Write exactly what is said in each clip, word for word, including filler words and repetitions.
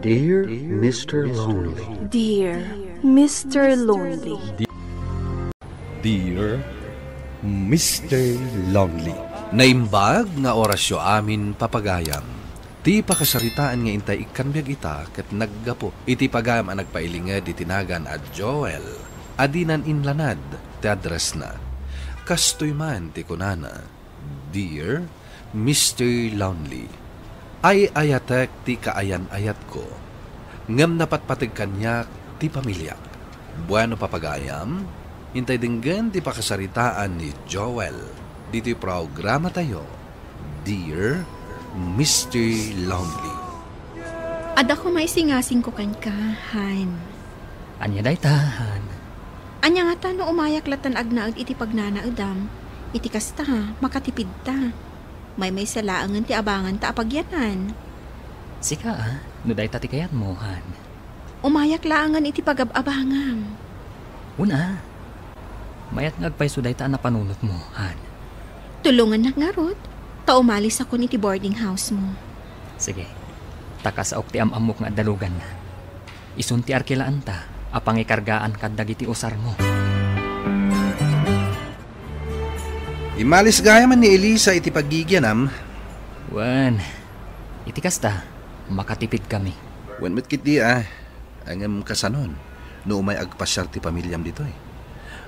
Dear Mister Lonely. Dear Mister Lonely. Dear Mister Lonely. Naimbag nga orasyo amin, papagayam. Ti pakasaritaan nga intay ikkan biag ita ket naggapu iti pagayam a nagpailinged iti nagan a Joel a dinan inlanad ti addressna. Kastoy man ti kunana, Dear Mister Lonely, ay-ayatek ti kaayan-ayatko, ngem napatpateg kaniak ti pamiliak. Bueno, papagayam, intay denggen ti pakasaritaan ni Joel ditoy programatayo, Dear Mister Lonely. Adda koma isingasingko kenka, Han. Ania dayta, Han? Ania ngata no umayak latta agnaed iti pagnanaedam? Iti kasta, makatipidta. Maymaysa laengen ti abanganta a pagyanan. Sika, a, no dayta ti kayatmo, Han. Umayak laengen iti pagab-abangam. Wen a. Mayat nga agpayso dayta a napanunotmo, Han. Tulongannak ngarud, ta umalisakon iti boarding house mo. Sige. Ta kasaok ti am-ammok nga adda luganna. Isun ti arkilaanta a pangikargaan kadagiti usarmo. Immalis gayam ni Elisa iti paggigianam. Wen, iti kasta, makatipidkami. Wen met ketdi a, ngem kasanon, no umay agpasiar ti pamiliam ditoy?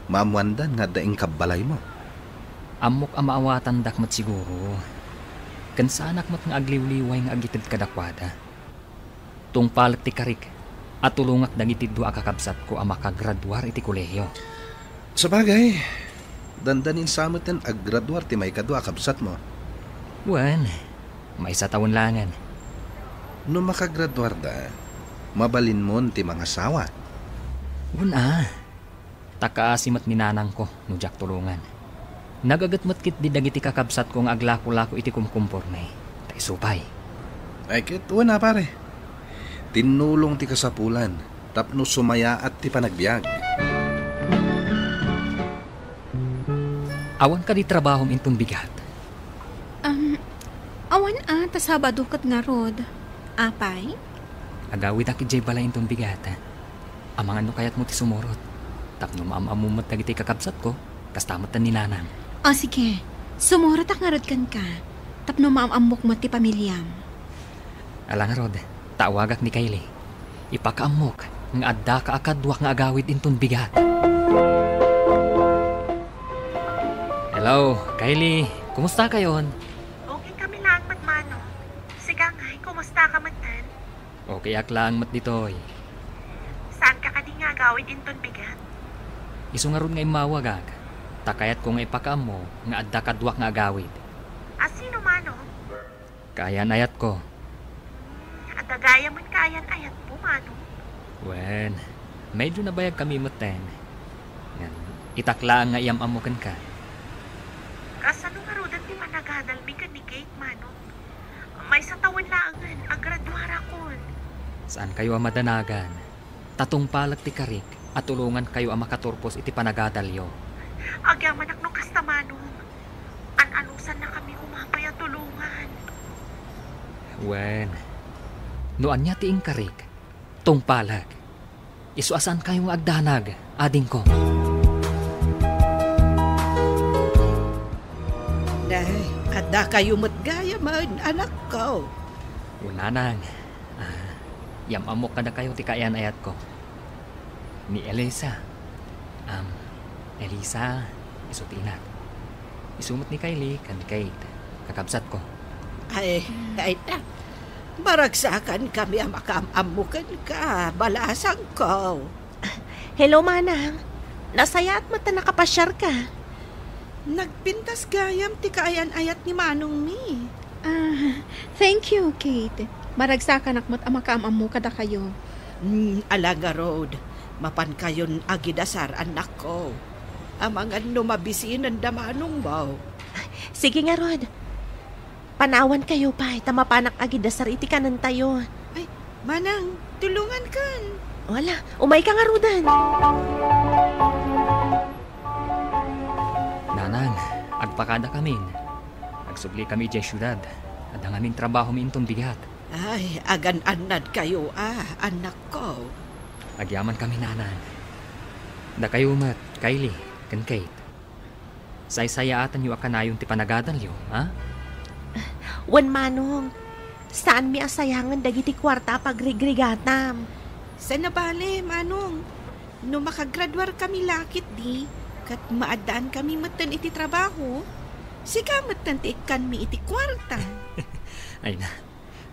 Maammoandan nga adda inkabbalaymo. Ammok a maawatandak met siguro. Ken saanak met nga agliwliway nga agited kadakuada. Tungpalek ti karik a tulongak dagiti dua a kakabsatko a makagraduar iti kolehiyo. Sabagay, dandanin sa metten a graduar ti maikadua a kabsatmo. Wen, maysa tawen laengen. No makagraduarda, mabalinmon ti mangasawa. Wen a. Ta kaasi met ni nanangko no diak tulongan. Nagaget met ketdi dagiti kakabsatko nga aglako-lako iti kumkumporme. Ta isu pay. Ay ket, wen a, pare. Tinnulong ti kasapulan tapno sumayaat ti panagbiag. Awan kadi trabahom inton bigat? Um, awan a, ta Sabado ket ngarud. Apay? Agawidak idiay balay inton bigat. Amangan no kayatmo ti sumurot. Tapno maam-ammom met dagiti kakabsatko, kasta met ni nanang. O, sige. Sumurotak ngarud kenka. Tapno maam-ammok met ti pamiliam. Ala ngarud, ta awagak ni Kylie. Ipakaammok nga addaka a kaduak nga agawid inton bigat. Hello, Kylie. Kumusta kayon? Okay kami laeng met, Manong. Sika ngay, kumusta ka metten? Okay ak laeng met ditoy. Saan ka kadi nga agawid inton bigat? Isu ngarud nga immawagak, ta kayatko nga ipakaammo nga adda kaduak nga agawid. A sino, Manong? Kaayan-ayatko. Hmm, adda gayam met kaayan-ayatmo, Manong? Wen, medyo nabayag kami metten. Ngem, itak laeng nga iyam-ammo kenka. Kasano ngaruden ti panagadalmi ken ni Kate, Manong? Maysa tawen laengen a graduarakon. Saankayo a madanagan. Ta tungpalek ti karik a tulongankayo a makaturpos iti panagadalyo. Agyamanak no kasta, Manong. An-anusannakami koma pay a tulongan. Wen, no ania ti inkarik, tungpalek. Isu a saankayo nga agdanag, adingko. Nay, addakayo met gayamen, anakko. O, nanang, ah, iyam-ammok kadakayo ti kaayan-ayatko. Ni Elisa. Am, Elisa, isu ti inak. Isu met ni Kylie ken Kate, kakabsatko. Ay, dayta. Maragsakankami a makaam-ammo kenka, balasangko. Hello, Manang. Nasayaat met ta nakapasiarka. Nagpintas gayam ti kaayan-ayat ni Manongmi. Ah, thank you, Kate. Maragsakanak met a makaam-ammo kadakayo. Hmm, ala ngarud, mapankayon agidasar, annakko. Amangan no mabisinen da manongmo. Sige ngarud. Panawankayo pay, ta mapanak agidasar iti kanentayo. Ay, Manang, tulongankan. Wala, umayka ngaruden. Nanang, agpakadakamin. Agsublikami idiay siudad. Adda ngamin trabahomi inton bigat. Ay, agan-annadkayo a, annakko. Agyamankami, Nanang. Dakayo met, Kylie, ken Kate. Saysayaatanyo a kanayon ti panagadalyo, ha? Wen, Manong. Saanmi a sayangen dagiti kuarta a pagrigrigatam. Saan a bale, Manong. No makagraduarkami la ketdi, ket maaddaankami metten iti trabaho, sika metten ti ikkanmi iti kuarta. Ay na,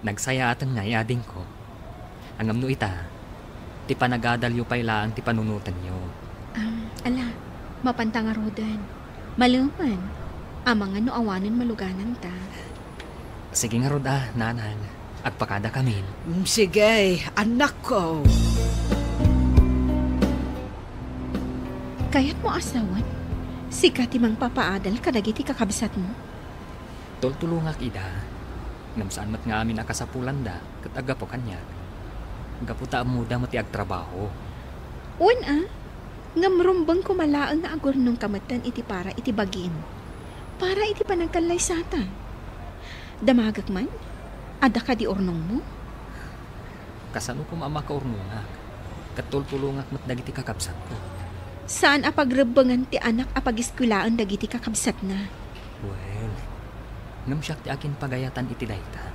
nagsayaaten ngay, adingko. Ngem no ita, ti panagadalyo pay laeng ti panunotenyo. Am, ala, mapanta ngaruden. Malemen, amangan no awanen malugananta. Sige ngarud a, Nanang. Agpakadakamin. Mm, sige, annakko. Kayatmo a sawen, sika ti mangpapaadal kadagiti kakabsatmo? Tultulongak ida. Ngem saan met nga amin a kasapulanda ket aggapu kaniak. Gapu ta ammoda met ti agtrabaho. Wen a, ngem rumbeng koma laeng nga agurnongka metten iti para iti bagim. Para iti panagkallaysata. Damagek man? Adda kadi urnongmo? Kasano koma a makaurnongak? Ket tultulongak met dagiti kakabsatko. Saan a pagrebbengan ti anak a pagiskuelaen dagiti kakabsatna. Wen, ngem siak ti akinpagayatan iti dayta.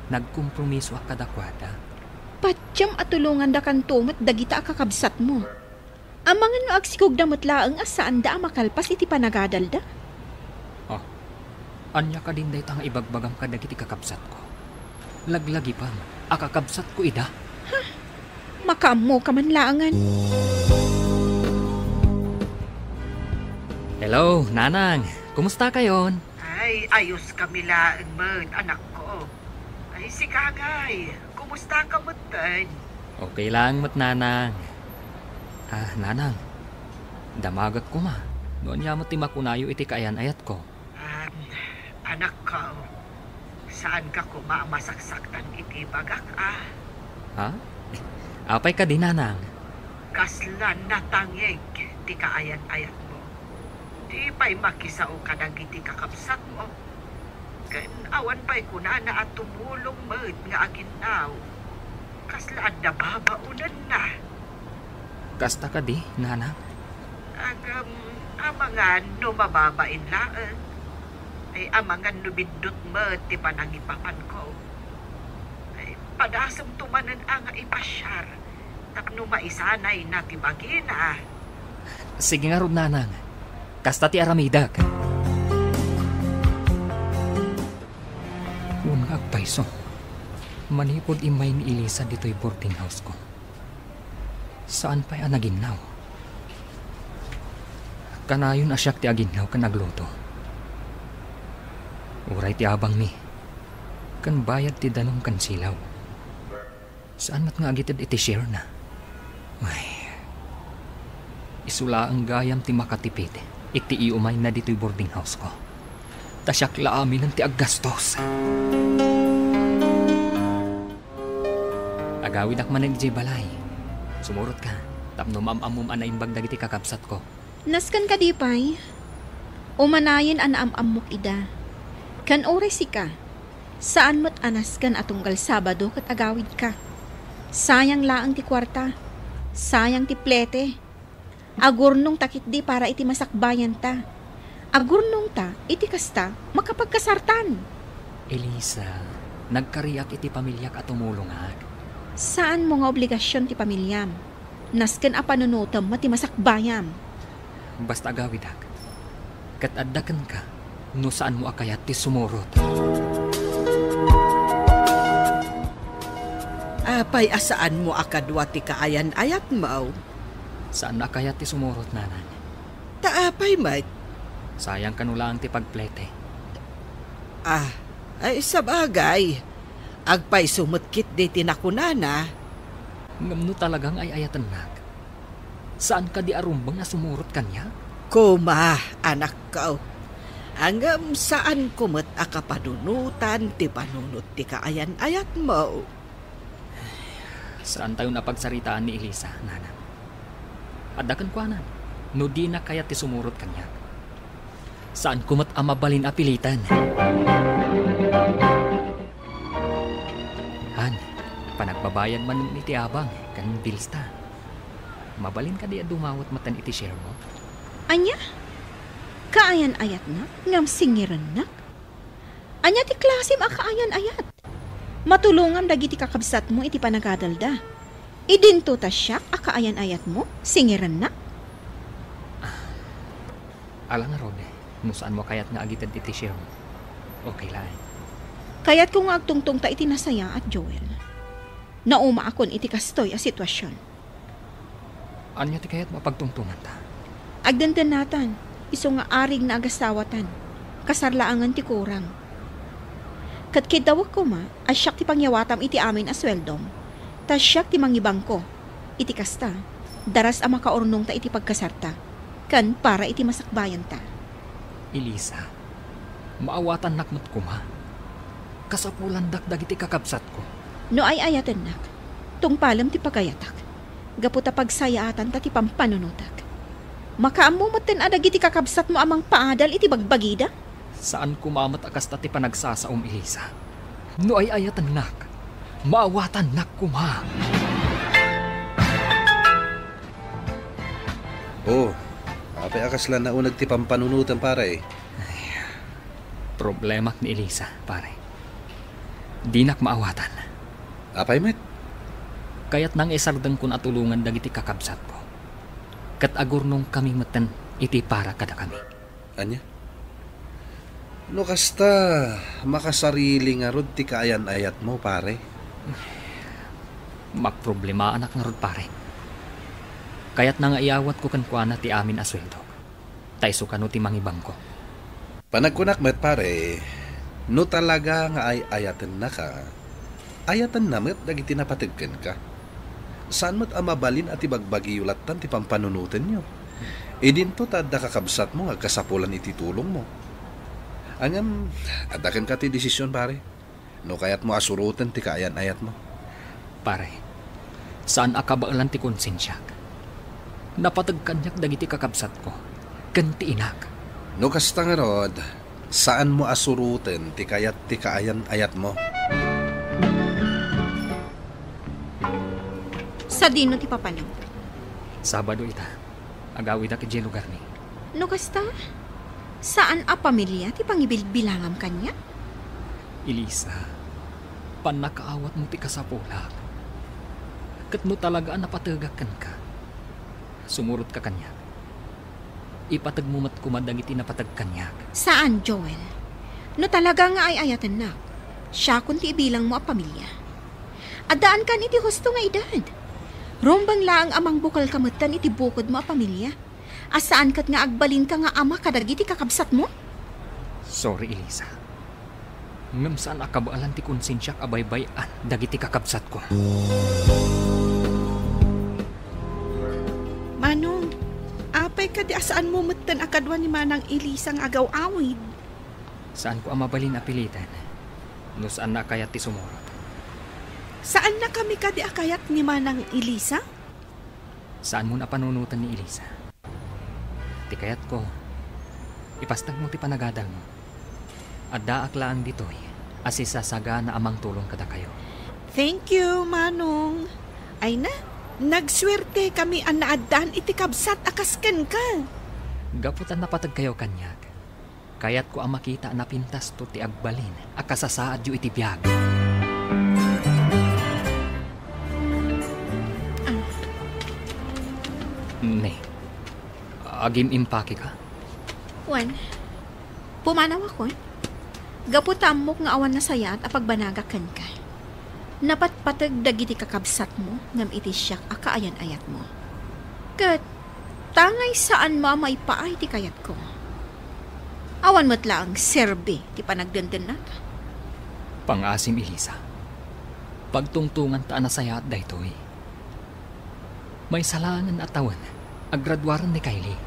Nagkompromisoak kadakuada. Patiem a tulongandakanto met dagita a kakabsatmo. Amangan no agsikogda met laeng a saanda a makalpas iti panagadalda? Ah, ania kadin dayta nga ibagbagam kadagiti kakabsatko? Laglagipem a kakabsatko ida. Ha? Makaammoka man laengen. Hello, Nanang. Kumusta kayon? Ay, ayos kami laeng met, anakko. Ay, sika ngay, kumusta ka metten? Okay lang met, Nanang. Ah, Nanang, damagek koma no ania met ti makunayo iti kaayan-ayatko. Um, anakko, saanka koma a masaksaktan iti ibagak, a? Ha? Apay kadi, Nanang? Kasla natangig ti kaayan-ayatmo. Di pay makisao kadagiti kakabsatmo. Ken awan pay kunana a tumulong met nga aginnaw. Kasla adda babaonenna. Kasta kadi, Nanang? Ngem, amangan no mababain laeng. Ay, amangan no biddut met ti panangipapanko. Ay, padasem to manen a nga ipasiar tapno maisanayna ti bagina. Sige ngarud, Nanang. Kasta ti aramidek. Wen nga agpayso, manipud immay ni Elisa ditoy boarding house ko, saan pay a naginnaw. Kanayon a siak ti aginnaw ken agluto. Uray ti abangmi, ken bayad ti danum ken silaw. Saan met nga agited iti share na? Ay, isu laeng gayam ti makatipid iti iumayna ditoy boarding house ko. Ta siak la aminen ti aggastos. Agawidak manen idiay balay. Sumurotka, tapno maam-ammom a naimbag dagiti kakabsatko. Nasken kadi pay? Umanayen a naam-ammok ida. Ken uray sika, saan met a nasken a tunggal Sabado ket agawidka. Sayang laeng ti kuarta. Sayang ti plete. Agurnongta ketdi para iti masakbayanta. Agurnongta iti kasta, makapagkasartan. Elisa, nagkariak iti pamiliak a tumulongak. Saanmo nga obligasion ti pamiliam. Nasken a panunotem met ti masakbayam. Basta agawidak. Ket adda kenka no saanmo a kayat ti sumurot. Apay a saanmo a kadua ti kaayan-ayatmo? Saan a kayat ti sumurot, Nanang. Ta apay met? Sayang kano laeng ti pagplete. Ah, ay sabagay. Agpayso met ketdi ti nakunana. Ngem no talagang ay-ayatennak, saan kadi a rumbeng a sumurot kaniak? Koma, anakko. Ngem saanko met a kapanunotan ti panunot ti kaayan-ayatmo. Saantayon a pagsaritaan ni Elisa, Nanang. Adda kenkuana, no dina kayat ti sumurot kaniak. Saanko met a mabalin a piliten. Bayad manen iti abang ken bills ta. Mabalin kadi a dumawat metten iti share mo? Ania? Kaayan-ayatnak ngem singirennak? Ania ti klasem a kaayan-ayat? Matulongam dagiti kakabsatmo iti panagadalda. Idinto ta siak a kaayan-ayatmo, singirennak? Ala ngarud, no saanmo a kayat nga agited iti share mo, okay laeng. Kayatko nga agtungtongta iti nasayaat, Joel. Naumaakon iti kastoy a sitwasion. Ania ti kayatmo a pagtungtonganta? Agdendennatan, isu nga arig nga agasawatan. Kasar laengen ti kurang. Ket kiddawek koma a siak ti pangyawatam iti amin a sueldom, ta siak ti mangibangko. Iti kasta, daras a makaurnongta iti pagkasarta, ken para iti masakbayanta. Elisa, maawatannak met koma. Kasapulandak dagiti kakabsatko. No ay-ayatennak, tungpalem ti pagayatak, gapu ta pagsayaatanta ti pampanunotek. Makaammo metten a dagiti kakabsatmo a mangpaadal iti bagbagida? Saan koma met a kasta ti panagsasaom, Elisa. No ay-ayatennak, maawatannak koma. Oh, apay a kasla nauneg ti pampanunotem, pare? Ay, problemak ni Elisa, pare. Dinak maawatan. Apay met? Kayatna nga isardengkon a tulongan dagiti kakabsatko. Ket agurnongkami metten iti para kadakami. Ania? No kasta, makasarili ngarud ti kaayan-ayatmo, pare? Mapproblemaanak ngarud, pare. Kayatna nga iyawatko kenkuana ti amin a sueldok, ta isu kano ti mangibangko. Panagkunak met, pare, no talaga nga ay-ayatennaka, ayatenna met dagiti napateg kenka. Saan met a mabalin a ti bagbagiyo lattan ti pampanunotenyo. Idinto ta adda kakabsatmo nga agkasapulan iti tulongmo. Ngem, adda kenka ti desisyon, pare. No kayatmo a suroten ti kaayan-ayatmo. Pare, saan a kabaelan ti konsensiak. Napateg kaniak dagiti kakabsatko ken ti inak. No kasta ngarud, saanmo a suroten ti kayat ti kaayan-ayatmo. Sadino ti papanem? Sabado ita. Agawidak idiay lugarmi. No kasta, saan a pamilia ti pangibilbilangam kaniak? Elisa, pannakaawatmo ti kasapulak. Ket no talaga a napategak kenka, sumurotka kaniak. Ipategmo met koma dagiti napateg kaniak. Saan, Joel. No talaga nga ay-ayatennak, siakon ti ibilangmo a pamilia. Addaankan iti husto nga edad. Rumbeng laeng a mangbukelka metten iti bukodmo a pamilia, a saan ket nga agbalinka nga ama kadagiti kakabsatmo? Sorry, Elisa. Ngem saan a kabaelan ti konsensiak a baybay-an dagiti kakabsatko. Manong, apay kadi a saanmo metten a kadua ni Manang Elisa nga agaw-awid? Saanko a mabalin a piliten no saanna a kayat ti sumurot. Saannakami kadi a kayat ni Manang Elisa? Saanmon a panunoten ni Elisa. Ti kayatko, ipastagmo ti panagadalmo. Addaak laeng ditoy a sisasagana a mangtulong kadakayo. Thank you, Manong. Ay na, nagsuertekami a naaddaan iti kabsat a kas kenka. Gapu ta napateg kayo kaniak, kayatko a makita a napintasto ti agbalin a kasasaadyo iti biag. Ah. Ne, agim-impake ka? Wen, pumanawakon. Gapu ta ammok nga awan nasayaat a pagbanagak kenka. Napatpateg dagiti kakabsatmo ngem iti siak a kaayan-ayatmo. Ket tangay saanmo a maipaay ti kayatko. Awan met laeng serbi ti panagdendennata. Pangasim, Elisa. Pagtungtonganta a nasayaat daytoy. Maysa laengen a tawen, agraduaren ni Kylie.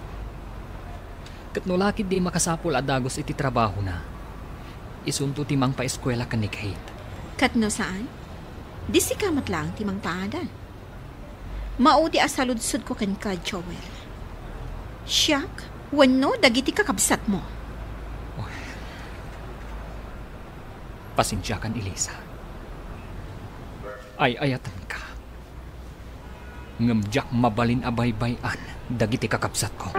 Ket no la ketdi makasapul a dagus iti trabahona, isunto ti mangpaeskuela ken ni Kate. Ket no saan, di sika met laeng ti mangpaadal. Maudi a saludsodko kenka, Joel. Siak wenno dagiti kakabsatmo? Oh. Pasensiakan, Elisa. Ay-ayatenka. Ngem diak mabalin a baybay-an dagiti kakabsatko.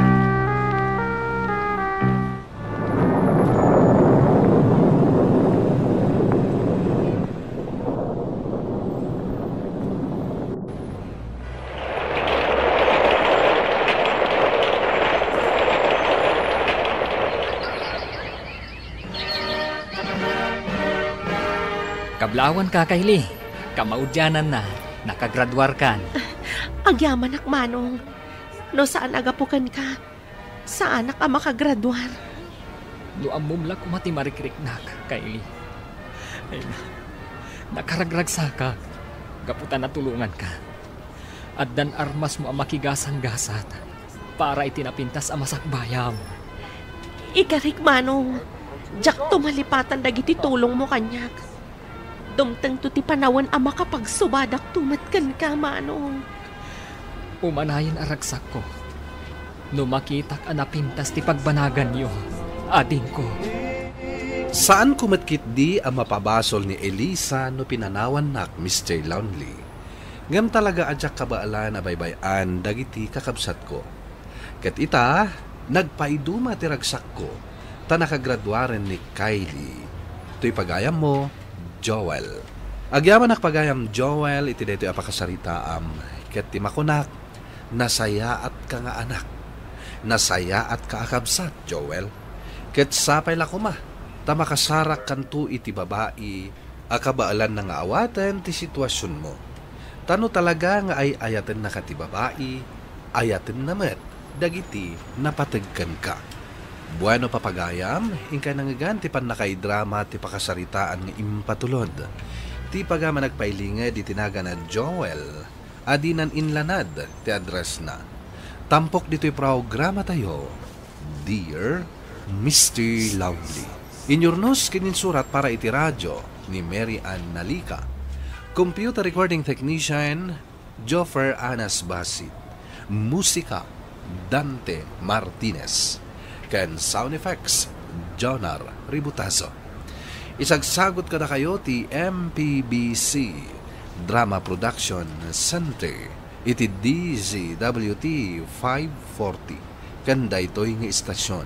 Kablawanka, Kylie. Kamaudiananna, nakagraduarkan. Agyamanak, Manong. No saan a gapu kenka, saanak a makagraduar. No ammom la koma ti marikriknak, Kylie. Ay na, nakaragragsakak gapu ta natulonganka. Addan armasmo a makigasanggasat para iti napintas a masakbayam. Ikarik, Manong, diakto malipatan dagiti tulongmo kaniak. Dumtengto ti panawen a makapagsubadakto met kenka, Manong. Umanayen a ragsakko, no makitak a napintas ti pagbanaganyo, adingko. Saanko met ketdi a mapabasol ni Elisa no pinanawannak, Mister Lonely. Ngem talaga a diak kabaelan a baybay-an dagiti kakabsatko. Ket ita, nagpaiduma ti ragsakko, ta nakagraduaren ni Kylie. Toy pagayammo, Joel. Agyamanak pagayam, Joel, iti daytoy a pakasaritaam, ket ti makunak, nasayaatka nga anak. Nasayaatka a kabsat, Joel. Ket sapay la koma, ta makasarakkanto iti babai a kabaelanna nga awaten ti situasionmo. Ta no talaga nga ay-ayatennaka ti babai, ayatenna met dagiti napateg kenka. Bueno, papagayam, inkay nangngegan ti pannakaidrama ti pakasaritaan nga impatulod. Ti pagayam a nagpailinged iti nagan a Joel, a dinan inlanad ti addressna. Tampok ditoy programatayo, Dear Mister Lonely. Inyurnos ken insurat para iti radio ni Mary Ann Nalica. Computer recording technician, Joffer Anas Basit. Musika, Dante Martinez. Ken sound effects, Jonar Ributazo. Isagsagut kadakayo ti M P B C Drama Production Center iti D Z W T five forty. Ken daytoy nga istasion,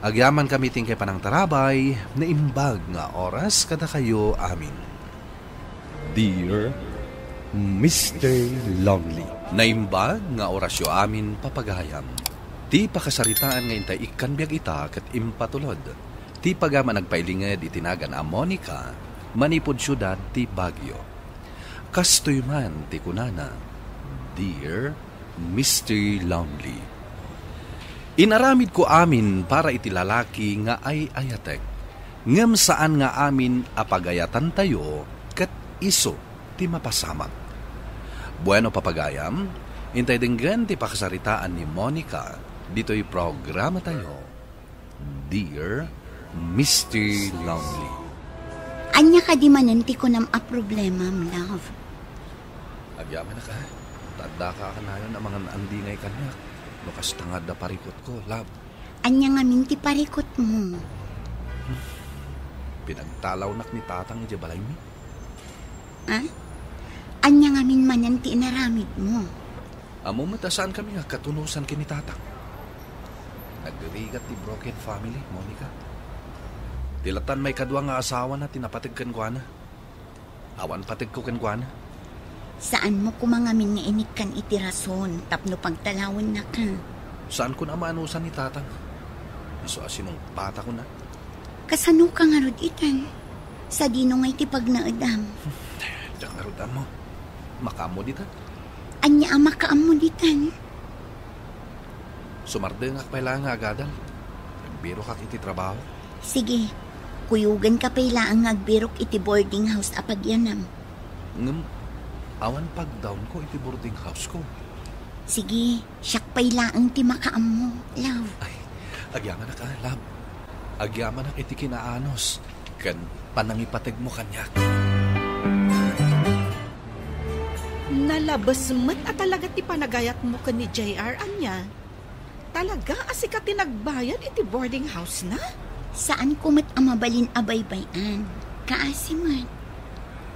agyamankami ti inkay panangtarabay, naimbag nga oras kadakayo amin. Dear Mister Lonely. Naimbag nga orasyo amin, papagayam. Ti pakasaritaan nga intay ikkan biag ita ket impatulod. Ti pagayam a nagpailinged iti nagan a Monica, manipud siudad ti Baguio. Kastoy man ti kunana, Dear Mister Lonely. Inaramidko amin para iti lalaki nga ay-ayatek, ngem saan nga amin a pagayatantayo ket isu ti mapasamak. Bueno, papagayam, intay denggen ti pakasaritaan ni Monica ditoy programatayo. Dear Mister Lonely. Ania kadi manen ti kunam a problemam, love? Agyamanak a, ta addaka a kanayon a mangan-andingay kaniak no kasta nga adda parikutko, love. Ania ngamin ti parikutmo? Pinagtalawnak ni Tatang idiay balaymi. Ah? Ania ngamin manen ti inaramidmo? Ammom met a saankami nga agkatunosan ken ni Tatang. Nagrigat ti broken family, Monica. Ti latan maikadua nga asawana ti napateg kenkuana. Awan pategko kenkuana. Saanmo koma ngamin nga inikkan iti rason tapno pagtalawennaka. Saankon a maanusan ni Tatang. Isu a sinungpatakon a. Kasanoka ngarud itan? Sadino ngay ti pagnaedam? Diak ngarud ammo. Makaammo ditan. Ania a makaammo ditan? Sumardengak pay laeng nga agadal. Nagbirokak iti trabaho. Sige, kuyoganka pay laeng nga agbirok iti boarding house a pagyanam. Ngem, awan pagdawnko iti boarding houseko. Sige, siak pay laeng ti makaammo, love. Ay, agyamanak a, love. Agyamanak iti kinaanus ken panangipategmo kaniak. Nalabes met a talaga ti panagayatmo ken ni J R, ania? Talaga a sika ti nagbayad iti boarding house na? Saanko met a mabalin a baybay-an. Kaasi met.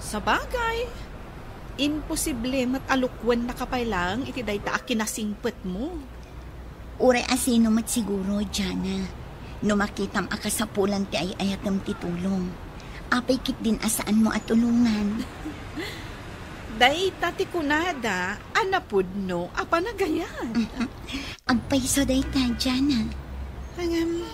Sabagay, Imposible met a lukuennaka pay laeng iti dayta a kinasingpetmo. Uray a sino met siguro, Jana, no makitam a kasapulan ti ay-ayatem ti tulong. Apay ketdin a saanmo a tulongan? Dayta ti kunada a napudno a panagayat. Agpayso dayta, Jana. Ngem,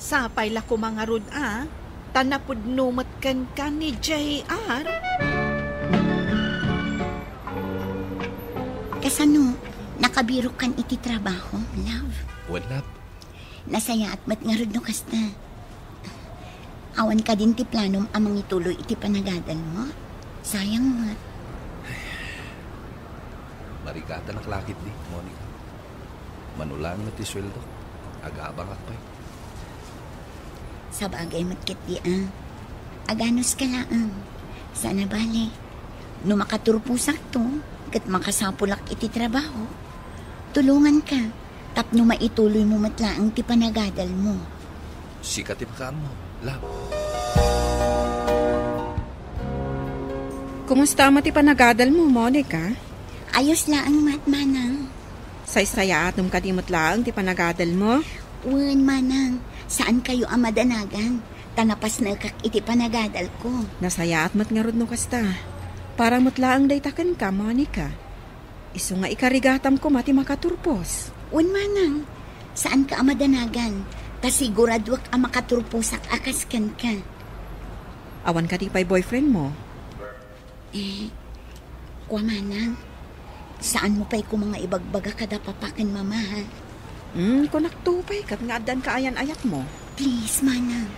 sapay la koma ngarud a, ta napudno met kenka ni J R. Kasano, nakabirokan iti trabaho, love? Well, love. Nasayaat met ngarud no kasta. Awan kadin ti planom a mangituloy iti panagadalmo? Sayang met. Marigatanak la ketdi, Monica. Mano laeng met ti sueldo, agabangak pay. Sabagay met ketdi a. Aganuska laeng. Saan a bale, no makaturposakto, ket makasapulak iti trabaho, tulonganka tapno maituloymo met laeng ti panagadalmo. Sika ti makaammo, love. Kumusta met ti panagadalmo, Monica? Ayos laeng met, manang. Saysayaatem kadi met laeng ti panagadalmo? Wen, manang, saankayo a madanagan, ta napasnekak iti panagadalko. Nasayaat met ngarud no kasta. Para met laeng dayta kenka, Monica. Isu nga ikarigatam koma ti makaturpos. Wen, manang, saanka a madanagan, ta siguraduak a makaturposak a kas kenka. Awan kadi pay boyfriendmo? Eh, kua, manang, saanmo pay koma nga ibagbaga kada papa ken mama, ha? Hmm, kunakto pay ket nga addan kaayan-ayatmo. Please, manang,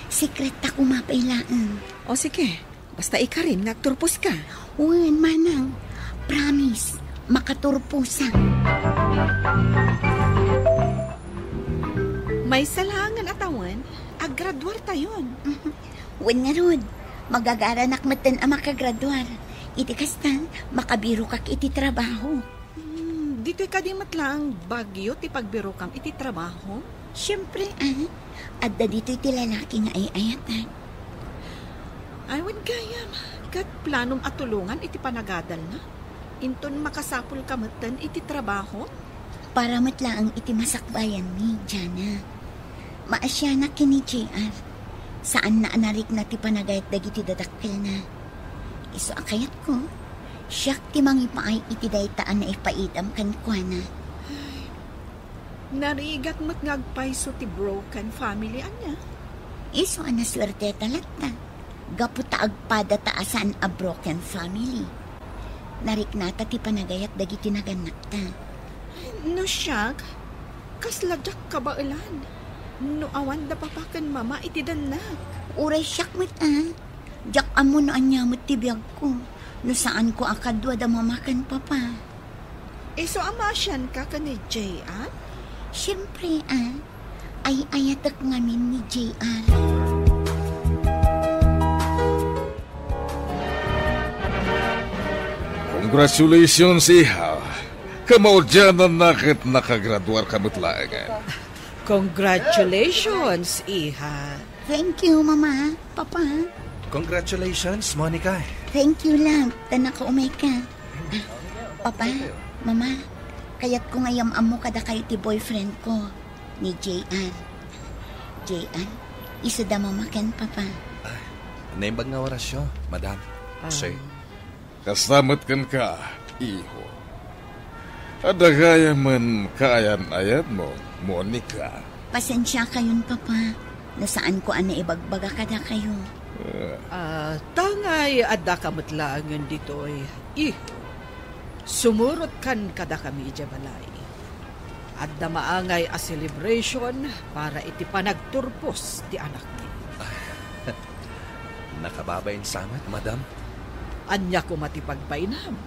sekreto koma pay laeng. O sige, basta ikarim nga agturposka. Wen, manang, promise, makaturposak. Maysa laengen a tawen, aggraduartayon. Wen ngarud, magagaranak metten a makagraduar. Iti kasta, makabirokak iti trabaho. Hmm, ditoy kadi met laeng Baguio ti pagbirokam iti trabaho? Siempre, ah. Adda ditoy ti lalaki nga ay-ayatak. Ay, wen gayam, ket planom a tulongan iti panagadalna? Inton makasapulka metten iti trabaho? Para met laeng iti masakbayanmi, Jana. Maasianak ken ni J R. Saanna a narikna ti panagayat dagiti dadakkelna. Isu a kayatko, siak ti mangipaay iti dayta a naipaidam kenkuana. Narigak met nga agpayso ti broken family, ania? Isu a nasuerteta latta. Gapu ta agpadata a saan a broken family. Nariknata ti panagayat dagiti nagannakta. No siak, kasla diak kabaelan no awan da papa ken mama iti dannak. Uray siak met, a. Diak ammo no ania met ti biagko no saanko a kadua da mama ken papa. Isu a maasianka ken ni J R? Siempre, a. Ay-ayatek ngamin ni J R. Congratulations, iha. Kamaudiananna ket nakagraduarka met laengen. Congratulations, iha. Thank you, Mama, Papa. Congratulations, Monica. Thank you, love, ta nakaumayka. Ah, Papa, Mama, kayatko nga iyam-ammo kadakayo ti boyfriend ko, ni J R. J R, isuda Mama ken Papa. Ay, naimbag nga orasyo, Madam. Ah. Sir. Kasta met kenka, iho. Adda gayamen kaayan-ayatmo, Monica. Pasensiakayon, Papa, no saanko a naibagbaga kadakayo. Eh. Ah, tangay addaka met laengen ditoy, iho. Sumurotkan kadakami idiay balay. Adda maangay a celebration para iti panagturpos ti anakmi. Nakababain sa met, madam. Ania koma ti pagbainam?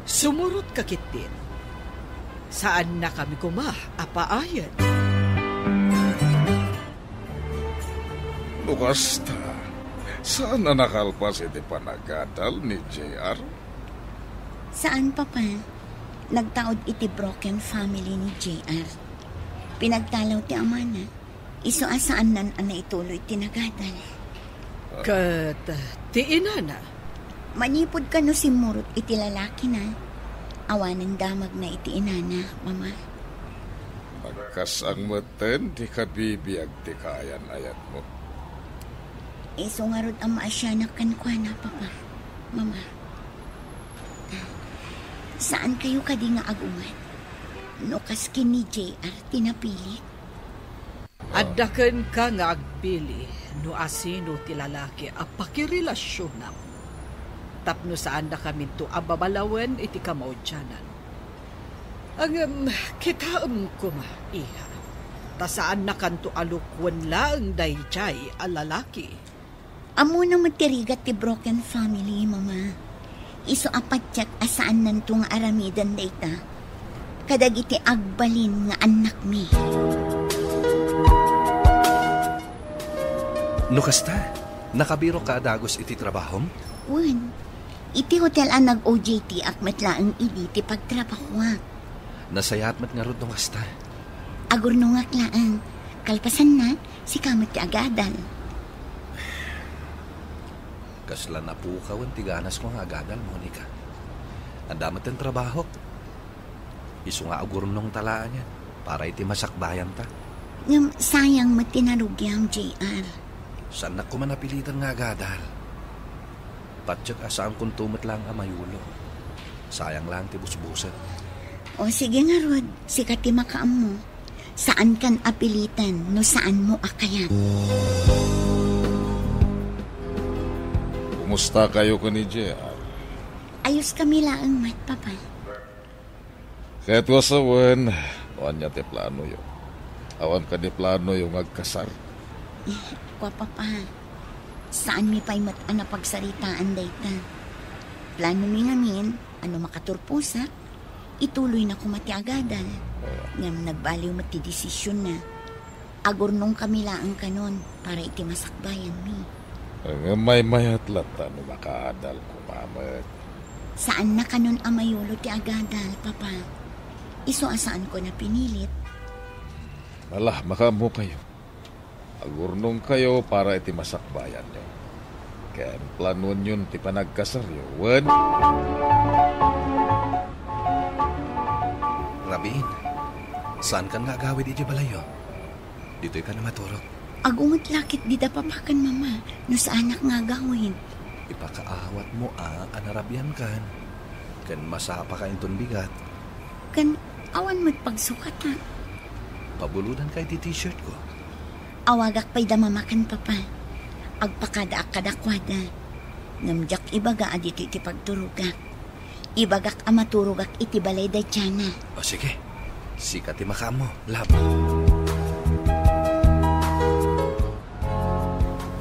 Sumurotka ketdin. Saannakami koma a paayen. No kasta, saan a nakalpas iti panagadal ni J R? Saan, Papa. Nagtaud iti broken family ni J R. Pinagtalaw ti amana. Isu a saannan a naituloy ti nagadal. Ket ti inana, Manipud kano simmurot iti lalakina, awanen damagna iti inana, Mama. Nagkas-ang metten ti kabibiag ti kaayan-ayatmo. Isu ngarud a maasianak kenkuana, Papa, Mama. Saan kayo kadi nga agunget? No kas ken ni J R ti napili? Adda kenka nga agpili no asino ti lalaki a pakirelasionam. Tapno saannakaminto a babalawen iti kamaudianan. Ngem kitaem koma, iha, ta saannakanto a lukwen laeng daydiay a lalaki. Ammona met ti rigat ti broken family, Mama. Isu a patiek a saannanto nga aramiden dayta. Kadagiti agbalin nga annakmi. No kasta, nakabirokka a dagus iti trabahom? Wen, iti hotel a nag-O J T ak met laeng idi ti pagtrabahoak. Nasayaat met ngarud no kasta. Agurnongak laeng. Kalpasanna, sika met ti agadal. Kasla napukawen ti ganasko nga agadal, Monica. Adda met ti trabahok. Isu nga agurnongta laengen para iti masakbayanta. Ngem sayang met ti narugiam, J R. Saannak koma napilitan nga agadal. Patiek a saankonto met laeng a mayulo. Sayang laeng ti busbusek. O, sige ngarud, sika ti makaammo. Saankan a pilitan no saanmo a kayat. Kumusta kayo ken ni J R? Ayos kami laeng met, Papa. Ket wen, no ania ti planoyo? Awan kadi planoyo nga agkasar? Eh, kua, Papa, saanmi pay met a napagsaritaan dayta. Planomi ngamin a no makaturposak, ituloyna koma ti agadal. Ah. Ngem nagbaliw met ti desisionna. Agurnongkami laeng kanon para iti masakbayanmi. Ngem maymayat latta no makaadal koma met. Saanna kanon a mayulo ti agadal, Papa. Isu a saanko a pinilit. Ala, makaammokayo. Agurnongkayo para iti masakbayanyo. Ken planuenyon ti panagkasaryo, wen? Rabin, saankan nga agawid idiay balayyo? Ditoy ka na maturog. Agunget la ket dida, Papa ken Mama, no saanak nga agawid. Ipakaawatmo a, a narabiankan. Ken masapaka inton bigat. Ken awan met pagsukatak. Pabulodanka iti t-shirtko. Awagak pay da Mama ken Papa. Agpakadaak kadakuada. Ngem diak ibaga a ditoy ti pagturogak. Ibagak a maturogak iti balay da Diana. O, sige. Sika ti makaammo, love.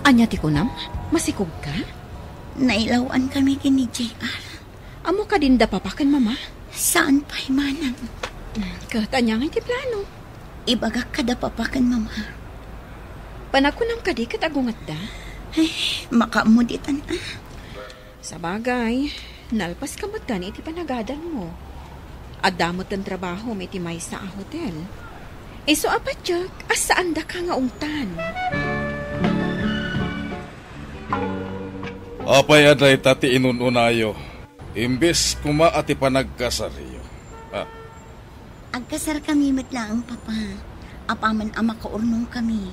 Ania ti kunam? Masikogka? Nailaw-ankami ken ni J R. Ammo kadin da Papa ken Mama? Saan pay manen. Hmm, ket ania ngay ti plano? Ibagak kada Papa ken Mama. Panagkunam kadi ket agungotda? Ay, makaammo ditan a. Sabagay, nalpaska metten iti panagadalmo. Adda metten trabahom iti maysa a hotel. Isu a patiek a saandaka nga ungtan. Apay a dayta ti inun-unayo, imbes koma a ti panagkasaryo? Ah, Agkasarkami met laeng, Papa, apaman a makaurnongkami.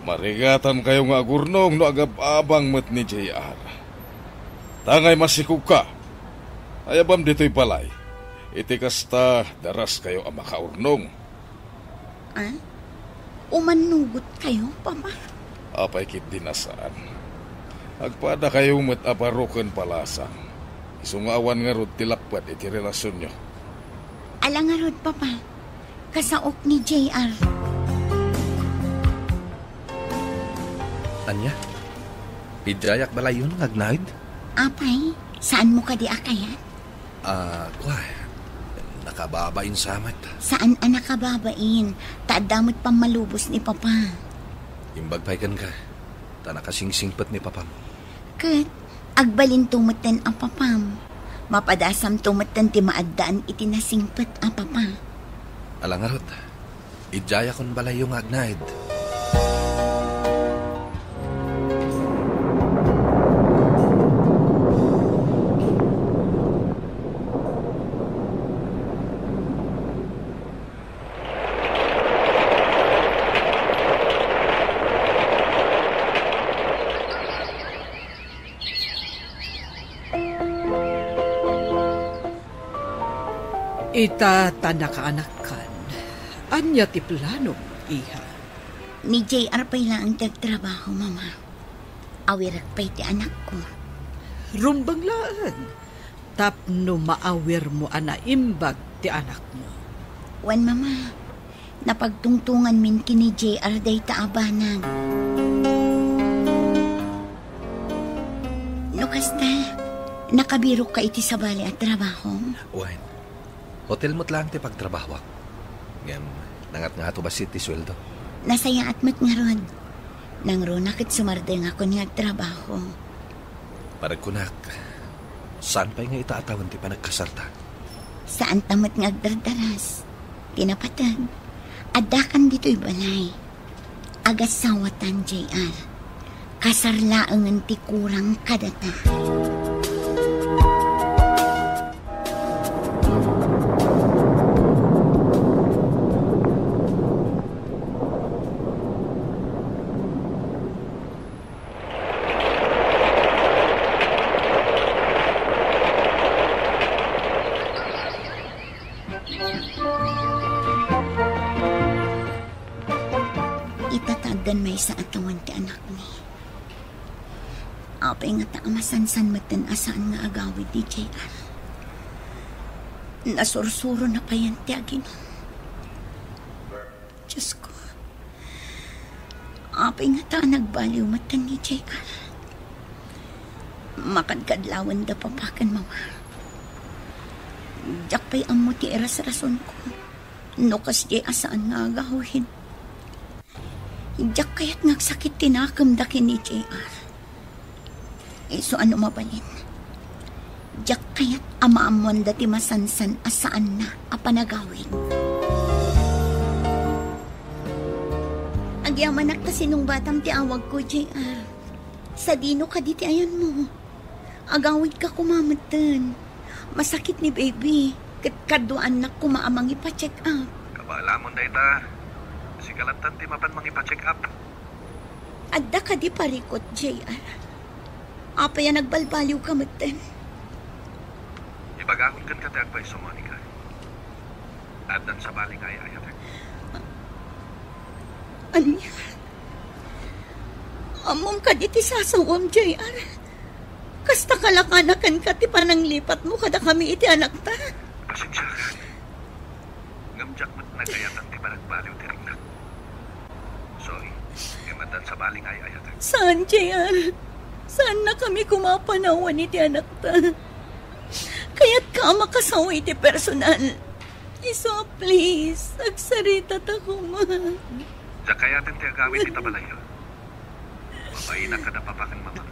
Marigatankayo nga agurnong no agab-abang met ni J R. Ta ngay masikogka. Ayabam ditoy balay. Iti kasta, daraskayo a makaurnong. Ah? Umannugotkayo, Papa? Apay ketdi a saan. Agpadakayo met a baro ken palasang. Isu nga awan ngarud ti lapped iti relasionyo. Ala ngarud, Papa. Kasaok ni J R. Ania? Idiayak balayyon nga agnaed? Apay, saanmo kadi a kayat? Ah, kua, nakababain sa met. Saan a nakababain, ta adda met pammalubos ni Papa. Imbag pay kenka, ta nakasingsingpet ni Papam. Ket, agbalinto metten a Papam. Mapadasamto metten ti maaddaan iti nasingpet a Papa. Ala ngarud, idiayakon balayyo nga agnaed. Ita ta nakaanakkan, ania ti planom, iha? Ni J R pay laeng ti agtrabaho, Mama. Awirek pay ti anakko. Rumbeng laeng tapno maawirmo a naimbag ti anakmo. Wen, Mama. Napagtungtonganmin ken ni J R dayta a banag. No kasta, nakabirokka iti sabali a trabahom? Wen, hotel met laeng ti pagtrabahoak. Ngem, nangatngato bassit ti sueldo. Nasayaat met ngarud. Nangruna ket sumardengakon nga agtrabaho. Panagkunak, saan pay nga ita a tawen ti panagkasarta? Saanta met nga agdardaras. Ti napateg, addakan ditoy balay. Agasawatan, J R. Kasar laengen ti kurang kadata. Ita ta addan maysa a tawen ti anakmi. Apay ngata a masansan metten a saan nga agawid ni J R? Nasursurona payen ti aginom. Diosko, apay ngata a nagbaliw metten ni J R? Makadkadlawenda papa ken mama. Diak pay ammo ti irasrasonko no kasdiay a saan nga agawid. Diak kayat nga agsakit ti nakemda ken ni J R. Isu a no mabalin, diak kayat a maammoanda ti masansan a saanna a panagawid. Agyamanak ta sinungbatam ti awagko, J R. Sadino kadi ti ayanmo? Agawidka koma metten. Masakit ni baby, ket kaduaannak koma a mangipa-check up. Kabaalamon dayta. Sika lattan ti mapan mangipa-check up. Adda kadi parikut, J R? Apay a nagbalbaliwka metten? Ibagakon kenka ti agpayso, Monica. Addan sabali nga ay-ayatek. Ania? Ammom kadi ti sasawam, J R? Kasta kalakana kenka ti pananglipatmo kadakami iti anakta? Pasensiakan. Ngem diak met nagayatan ti panagbaliw ti riknak. Sorry, ngem addan sabali nga ay-ayatek. Saan, J R? Saannakami koma a panawan iti anakta. Kayatka a makasawi iti personal. Isu a, please, agsaritata koma. Diak kayaten ti agawid ita balayyo. Mabainak kada papa ken mama.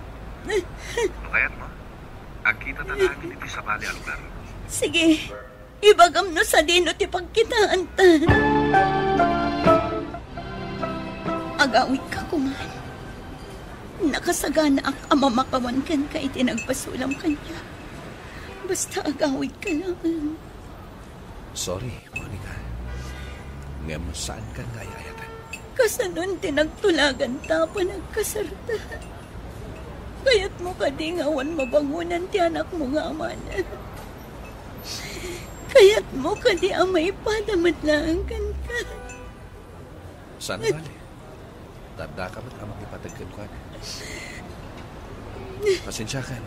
No kayatmo, agkitata laeng iti sabali a lugar. Sige, ibagam no sadino ti pagkitaanta. Agawidka koma. Nakasaganaak a mamakawan kenka iti nagbasulam kaniak. Basta agawidka laeng. Sorry, Monica. Ngem saankan nga ay-ayaten. Kasanon ti nagtulaganta a panagkasarta? Kayatmo kadi nga awan mabangonan ti anakmo nga amana? Kayatmo kadi a maipada met laeng kenka? Saan a bale. Addaka met a mangipateg kenkuana. Pasensiakan,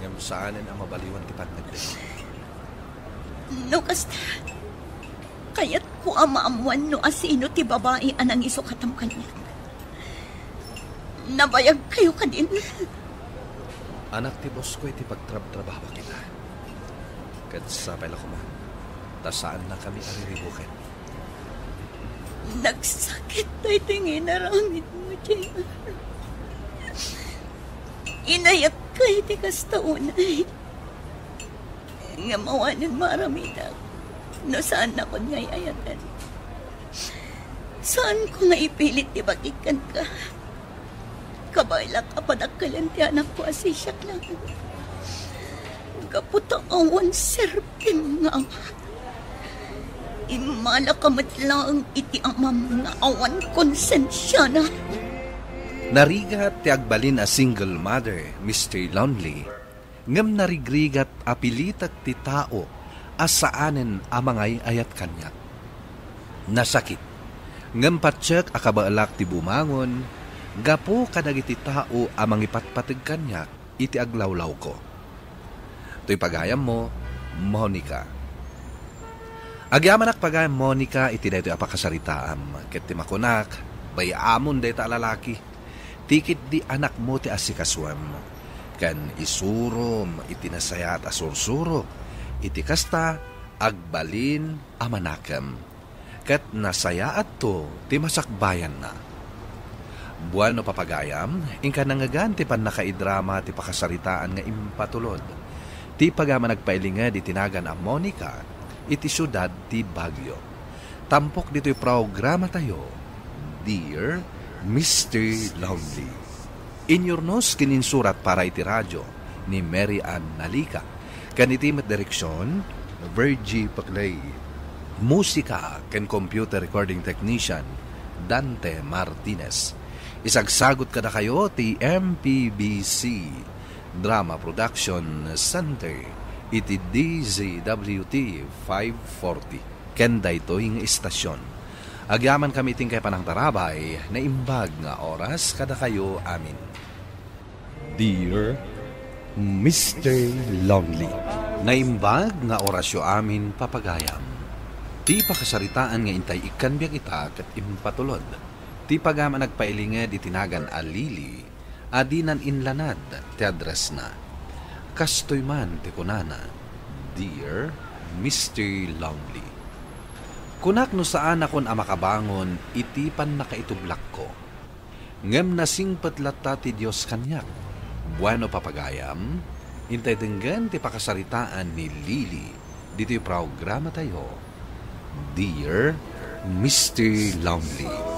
ngem saanen a mabaliwan ti pannakdakkel. No kasta, kayatko a maammoan no asino ti babai a nangisukatam kaniak. Nabayagkayo kadin? Anak ti bosko iti pagtrabtrabaho kita. Ket sapay la koma, ta saannakami a riribuken. Nagsakit daytoy nga inaramidmo, J R. Inayatka iti kasta unay. Ngem awanen maaramidak no saannakon nga ay-ayaten. Saanko nga ipilit ti bakik kenka. Kabaelak a padakkelen ti anakko a sisiak laeng. Gapu ta awan serbi nga ama. Immalaka met laeng iti amam nga awan konsensiana. Narigat ti agbalin a single mother, Mister Lonely, ngem narigrigat a pilitek ti tao a saanen a mangay-ayat kaniak. Nasakit, ngem patiek a kabaelak ti bumangon gapu kadagiti tao a mangipatpateg kaniak iti aglawlawko. Toy pagayammo, Monica. Agyamanak pagayam, Monica, iti daytoy a pakasaritaam, ket ti makunak, bay-amon dayta a lalaki. Ti ketdi anakmo ti asikasuem, ken isurom iti nasayaat a sursuro. Iti kasta, agbalin a manakem, ket nasayaatto ti masakbayanna. Bueno, papagayam, inka nangngegan ti pannakaidrama ti pakasaritaan nga impatulod. Ti pagayam a nagpailinged iti nagan a Monica iti siudad ti Baguio. Tampok ditoy programatayo, Dear Mister Lonely. Inyurnos ken insurat para iti radyo ni Mary Ann Nalica, ken iti met direksion, Virgie Paclay. Musika ken computer recording technician, Dante Martinez. Isagsagut kadakayo ti M P B C Drama Production Center iti D Z W T five forty. Ken daytoy nga istasion, agyaman kami iti inkay panangtarabay, naimbag nga oras kadakayo amin. Dear Mister Lonely. Naimbag nga orasyo amin, papagayam. Ti pakasaritaan nga intay ikkan biag ita ket impatulod. Ti pagayam a nagpailinged iti nagan a Lily, a dinan inlanad ti addressna. Kastoy man ti kunana, Dear Mister Lonely. Kunak no saanakon a makabangon iti pannakaitublakko. Ngem nasingpet latta ti Dios kaniak. Bueno, papagayam, intay denggen ti pakasaritaan ni Lily ditoy programatayo, Dear Mister Lonely.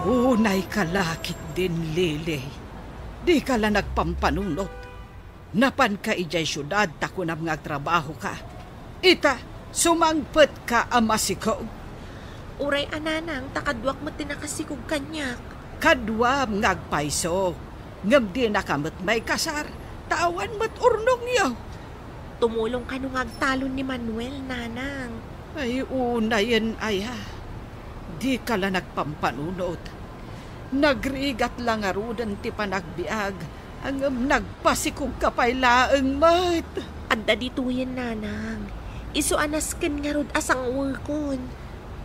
Unayka la ketdin, Lily. Dika la nagpampanunot. Napanka idiay siudad ta kunam nga agtrabahoka. Ita, sumangpetka a masikog. Uray a, nanang, ta kaduak met ti nakasikog kaniak. Kaduam nga agpayso, ngem dinaka met maikasar, ta awan met urnongyo. Tumulong kano nga agtalon ni Manuel, nanang. Ay, unayen aya. Dika la nagpampanunot. Nagrigat la ngaruden ti panagbiag, ngem nagpasikogka pay laeng met. Adda ditoyen, nanang. Isu a nasken ngarud a sangwekon.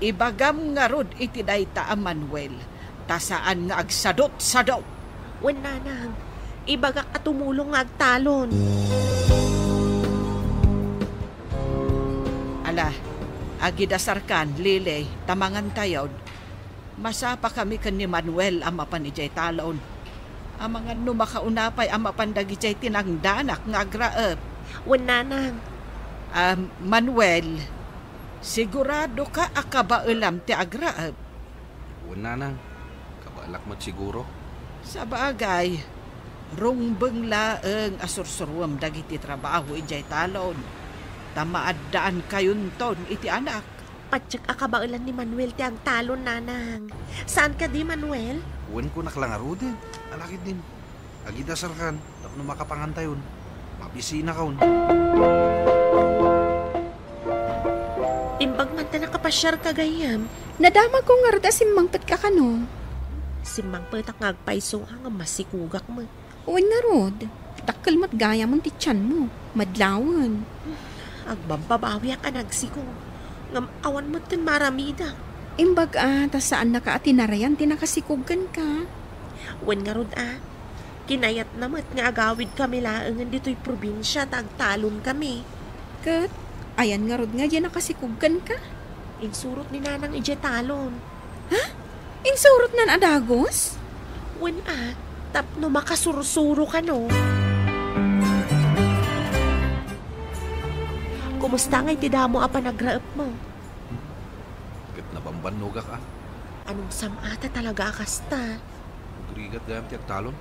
Ibagam ngarud iti dayta a Manuel, ta saan nga agsadutsadut. Wen, nanang, ibagak a tumulong nga agtalon. Ala, agidasarkan, Lily, ta mangantayon. Masapakami ken ni Manuel a mapan idiay talon. Amangan no makauna pay a mapan dagidiay tinangdanak nga agraep. Wen, nanang. Ah, Manuel, siguradoka a kabaelam ti agraep? Wen, nanang. Kabaelak met siguro. Sabagay, rungbeng laeng a sursuruem dagiti trabaho idiay talon, ta maaddankayonton iti anak. Patiek a kabaelan ni Manuel ti agtalon, nanang. Saan kadi, Manuel? Wen, kunak la ngaruden. Ala ketdin. Agidasarkan tapno makapangantayon. Mabisinakon. Imbag man ta nakapasiarka, gayyem. Nadamagko ngarud a simmangpetka kano. Simmangpetak nga agpayso a, ngem masikogak met. Wen ngarud, dakkel met gayamon ti tianmo. Madlawen. Agbabbabawiak a nagsikog, ngem awan metten maaramidak. Imbag a, ta saannaka a tinarayan ti nakasikog kenka. Wen ngarud a, kinayatna met nga agawidkami laengen ditoy probinsia ta agtalonkami. Ket ayan ngarud nga diay nakasikog kenka? Insurot ni Nanang idiay talon. Ha? Insurotnan a dagus? Wen a, tapno makasursuro kano. Kumusta ngay ti damo a panagraepmo? Ket nabambannogak a. Anong sam-ata talaga a kasta? Agrigat gayam ti agtalon.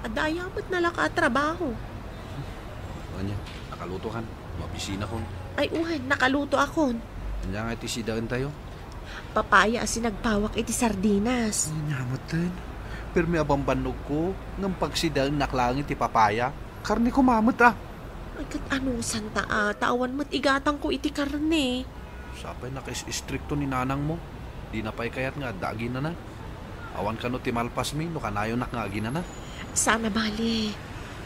Adda aya met nalaka a trabaho. Ania, nakalutokan? Mabisinakon. Ay, wen, nakalutoakon. Ania ngay ti sidaentayo? Papaya a sinagpawak iti sardinas. Ania metten? Permi a bambannogko, ngem pagsidaennak laeng iti papaya. Karne koma met a. Ay, ket anusanta a, ta awan met igatangko iti karne. Sapay nakais-istrikto ni nanangmo. Dina pay kayat nga adda aginana. Awan kano ti malpasmi no kanayonak nga aginana. Saan a bale.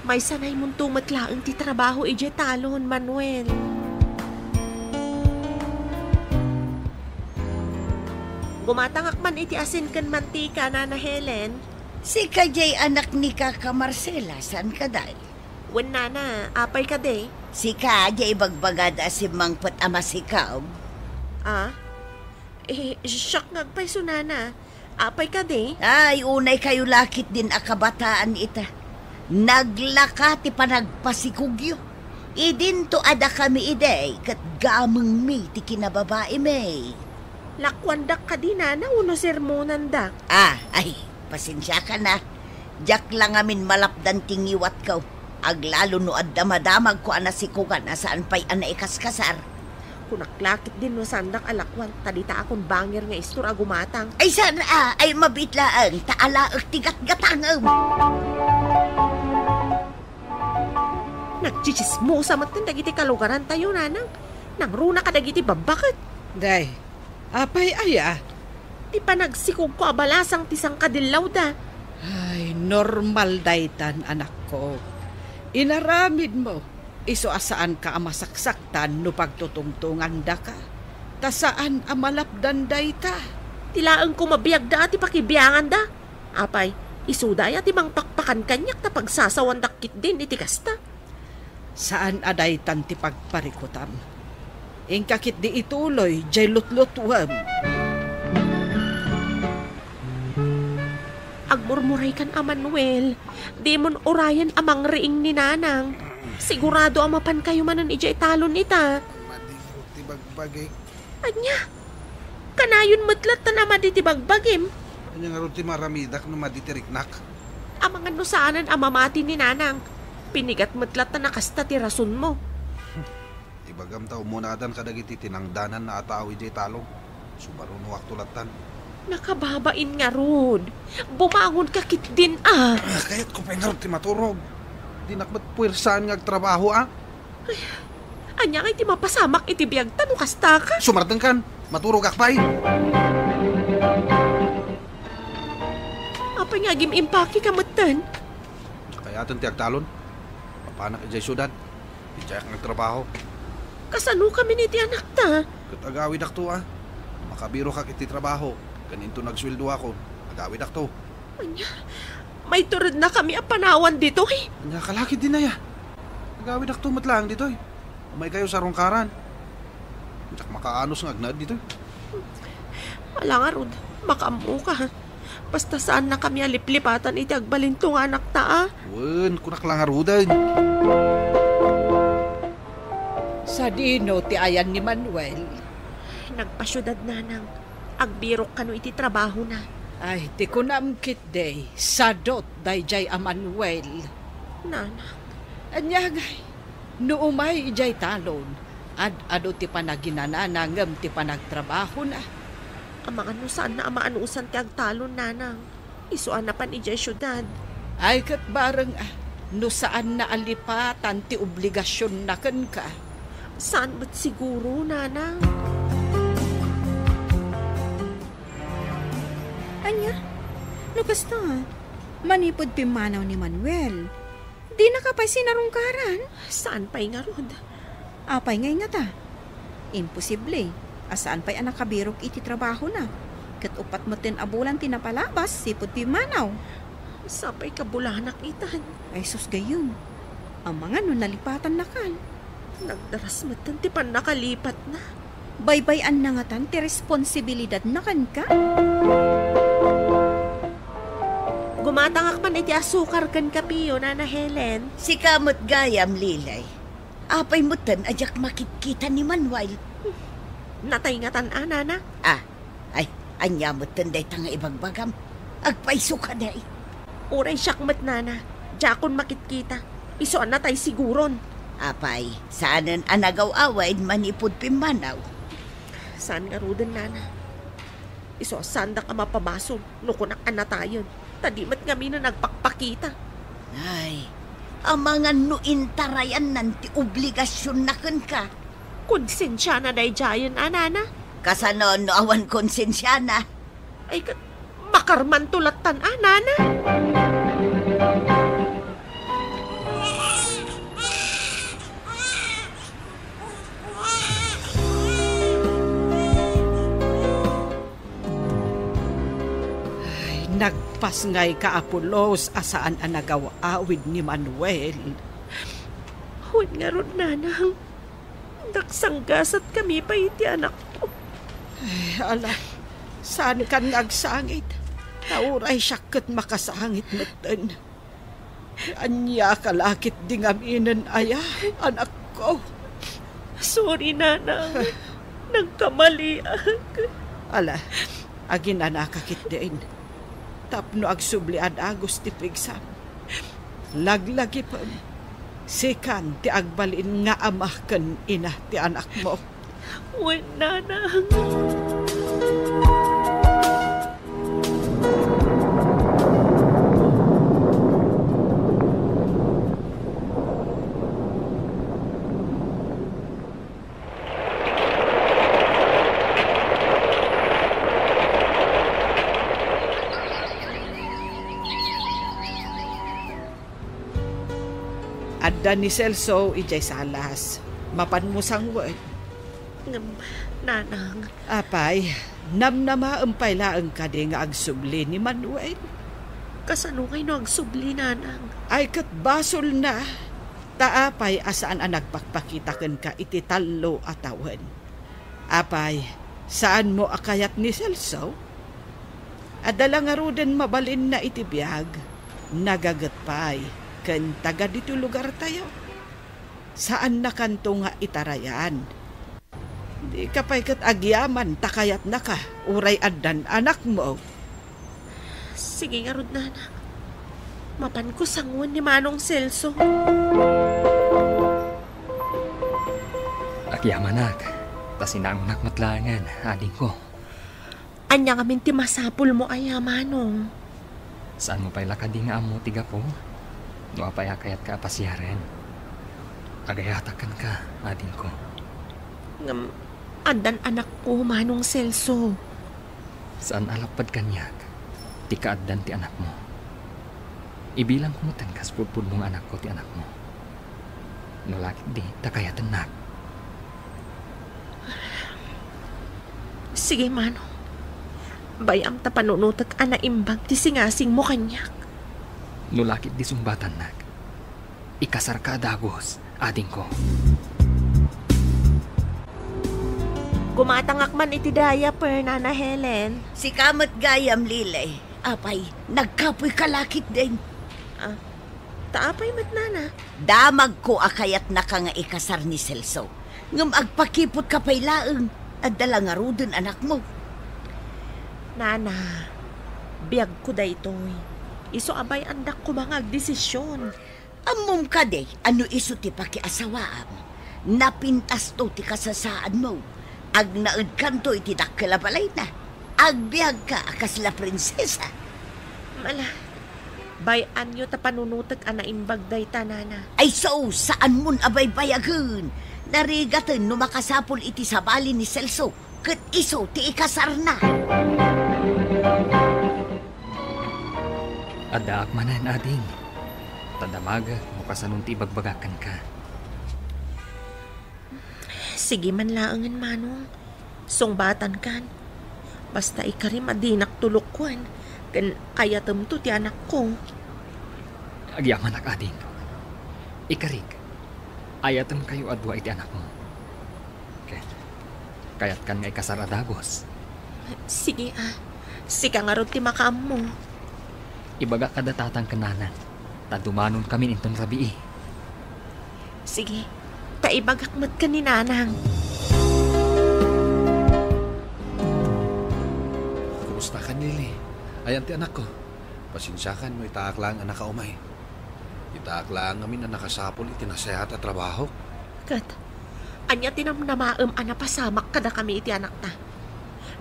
Maysa naymonto met laeng ti trabaho idiay talon, Manuel. Gumatangak man iti asin ken mantika, Nana Helen. Sika diay anak ni Kaka Marcela, saan ka, day? Wen, Nana, apay kadi? Sika, diay ibagbagada a simmangpet a masikog? Ah? Eh, siak nga agpayso, Nana. Apay kadi? Ay, unay kayo lakit din a kabataan ita. Naglaka ti panagpasikogyo. Idinto a dakami idi, ket gamengmi ti kinababaimi. Lakuandak kadi, Nana, wenno sermonandak? Ah, ay, pasensiakan a. Diak la ngamin malapdan ti ngiwatko. Aglalo no adda madamagko a nasikogan a saan pay a naikaskasar. Kunak lakit din no saandak a lakuan, ta ditaakon bangir nga istor a gumatang. Ay, saan a, ay, mabiit laeng, ta alaek ti gatgatangem. Nagtsitsismosa metten dagiti kalugarantayo, Nanang. Nangruna kadagiti babbaket. Day, apay aya? Ti panagsikogko a balasang ti sangkadillawda. Ay, normal daytan, anakko. Inaramidmo, isu a saanka a masaksaktan no pagtutungtungandaka. Ta saan a malapdan dayta. Ti laengko mabiagda a ti pakibianganda. Apay, isuda aya ti mangpakpakan kaniak ta pagsasawandak ketdin iti kasta? Saan a daytan ti pagparikutam. Inka ketdi ituloy jay lutlutuem. Agmurmuraykan a, Manuel, dimon urayen a mangriing ni Nanang. Sigurado a mapankayo manen idiay talon ita. Madi ti bagbagi. Ania? Kanayon met lattan a madi ti bagbagim? Ania ngarud ti maramidak no madi ti riknak? Amangan no saanen a mamati ni Nanang. Pinigat met lattan a kasta ti rasonmo. Ibagam ta umunadan kadagiti tinangdananna a tao idiay talon. Sumarunoakto lattan. Nakababain ngarud. Bumangonka ketdin a. Ah, kayatko pay ngarud ti maturog. Dinak met puersaan nga agtrabaho a. Ay, ania ngay ti mapasamak iti biagta no kastaka? Sumardengkan, maturogak pay. Apay nga agim-impakeka metten? Kayatko ti agtalon. Mapanak idiay siudad. Idiayak nga agtrabaho. Kasano kami ni ti anakta? Ket agawidakto a. Makabirokak iti trabaho. Ken inton agsueldoakon, agawidakto. Ania? Maiturod na kami a panawan ditoy? Ania ka lakit din aya? Agawidakto met laeng ditoy. Umay kayo sa rungkaran. Diak makaanos nga agnaed ditoy. Ala ngarud, makaammoka. Basta saan na kami a liplipatan iti agbalinto nga anakta a. Wen, kunak la ngaruden. Sadino ti ayan ni Manuel? Nagpasiudad, Nanang. Agbirok kano iti trabahona. Ay, ti kunam ketdi, sadot daydiay a Manuel. Nanang. Ania ngay, no umay idiay talon, ad-adu ti panaginanana ngem ti panagtrabahona. Amangan no saanna a maanusan ti agtalon, Nanang. Isu a napan idiay siudad. Ay, ket bareng a, no saanna a lipatan ti obligasionna kenka. Saan met siguro, Nanang? Ania? No kasta, manipud pimmanaw ni Manuel, dinaka pay sinarungkaran? Saan pay ngarud? Apay ngay ngata? Imposible a saan pay a nakabirok iti trabahona, ket uppat metten a bulan ti napalabas sipud pimmanaw. Sapay kabulanak itan. Ay sus, gayyem. Amangan no nalipatannakan. Nagdaras metten ti pannakalipatna. Baybay-anna ngatan ti responsibilidadna kenka? Gumatangak man iti asukar ken kapiyo, Nana Helen. Sika met gayam, Lilay. Apay metten a diak makitkita ni Manuel? Natay ngatan a, Nana. Ah, ay, ania metten dayta nga ibagbagam? Agpayso kadi. Uray siak met, Nana, diakon makitkita. Isu a natay siguron. Apay, saanen a nagaw-awid manipud pimmanaw? Saan ngaruden, Nana. Isu a saandak a mapabasol no kunak a natayen, ta di met ngaminen agpakpakita. Ay, Amangan no intarayannan ti obligasionna kenka. Konsensiana daydiayen a, nana. Kasano no awan konsensiana? Ay, ket makarmanto lattan a, nana. Ay, nagpasngayka, Apolos, a saan a nagaw-awid ni Manuel. Wen ngarud, nanang, nagsanggasatkami pay iti anakko. Ay, ala, saankan nga agsangit. Ta uray siak ket makasangit metten. Ania ka la ketdi ngaminen aya, anakko? Sorry, nanang. Nagkamaliak. Ala, aginanaka ketdin. Tapno agsubli a dagus ti pigsam. Laglagipem, sikan ti agbalin nga ama ken ina ti anakmo. Wen, nanang. Adda ni Celso idiay salas. Mapanmo sanguen. Ngem, nanang. Apay, namnamaem pay laeng kadi nga agsubli ni Manuel? Kasano ngay no agsubli, nanang? Ay, ket basolna. Ta apay a saan a nagpakpakita kenka iti tallo a tawen? Apay, saanmo a kayat ni Celso? Adda la ngaruden mabalinna iti biag, nagaget pay, ken taga ditoy lugartayo. Saannakanto nga itarayan. Dika pay ket agyaman ta kayatnaka, uray addan anakmo. Sige ngarud, nanang. Mapanko sanguen ni Manong Celso. Agyamanak, ta sinangonak met laengen, adingko. Ania ngamin ti masapulmo aya, Manong? Saanmo pay la kadi nga ammo ti gapu? No apay a kayatka a pasiaren, agayatak kenka, adingko. Ngem, addan anakko, Manong Celso. Saan a lapped kaniak ti kaaddan ti anakmo. Ibilangko metten kas pudpudno nga anakko ti anakmo. No la ketdi, ta kayatennak. Sige, Manong. Bay-am ta panunotek a naimbag ti singasingmo kaniak. No la ketdi sungbatannak, ikasarka a dagus, adingko. Gumatangak man iti diaper, Nana Helen. Sika met gayam, Lily. Apay, nagkapoyka la ketdin. Ah, ta apay met, Nana? Damagko a kayatnaka nga ikasar ni Celso. Ngem agpakiputka pay laeng, adda la ngaruden anakmo. Nana, biagko daytoy. Isu a bay-andak koma nga agdesisyon. Ammom kadi a no isu ti pakiasawaam, napintasto ti kasasaadmo, agnaedkanto iti dakkel a balayna, agbiagka a kasla prinsesa. Ala, bay-anyo ta panunotek a naimbag dayta, Nana. Ay sao, saanmon a baybayagen. Narigaten no makasapul iti sabali ni Celso ket isu ti ikasarna. Addaak manen, ading. Ta damagek no kasanon ti ibagbagak kenka. Sige man laengen, Manong. Sungbatankan. Basta ikarim a dinak tulokkuan ken ayatemto ti anakko. Agyamanak, ading. Ikarik, ayatenkayo a dua iti anakmo. Ket kayatkan nga ikasar a dagus? Sige, a. Sika ngarud ti makaammo. Ibagak kada tatang ken nanang, ta dumanonkamin inton rabii. Sige, ta ibagak met ken ni nanang. Kumustakan, Lily? Ayan ti anakko. Pasensiakan no itaak laeng a nakaumay. Itaak laeng ngamin a nakasapul iti nasayaat a trabahok. Ket, ania ti namnamaem a napasamak kadakami iti anakta?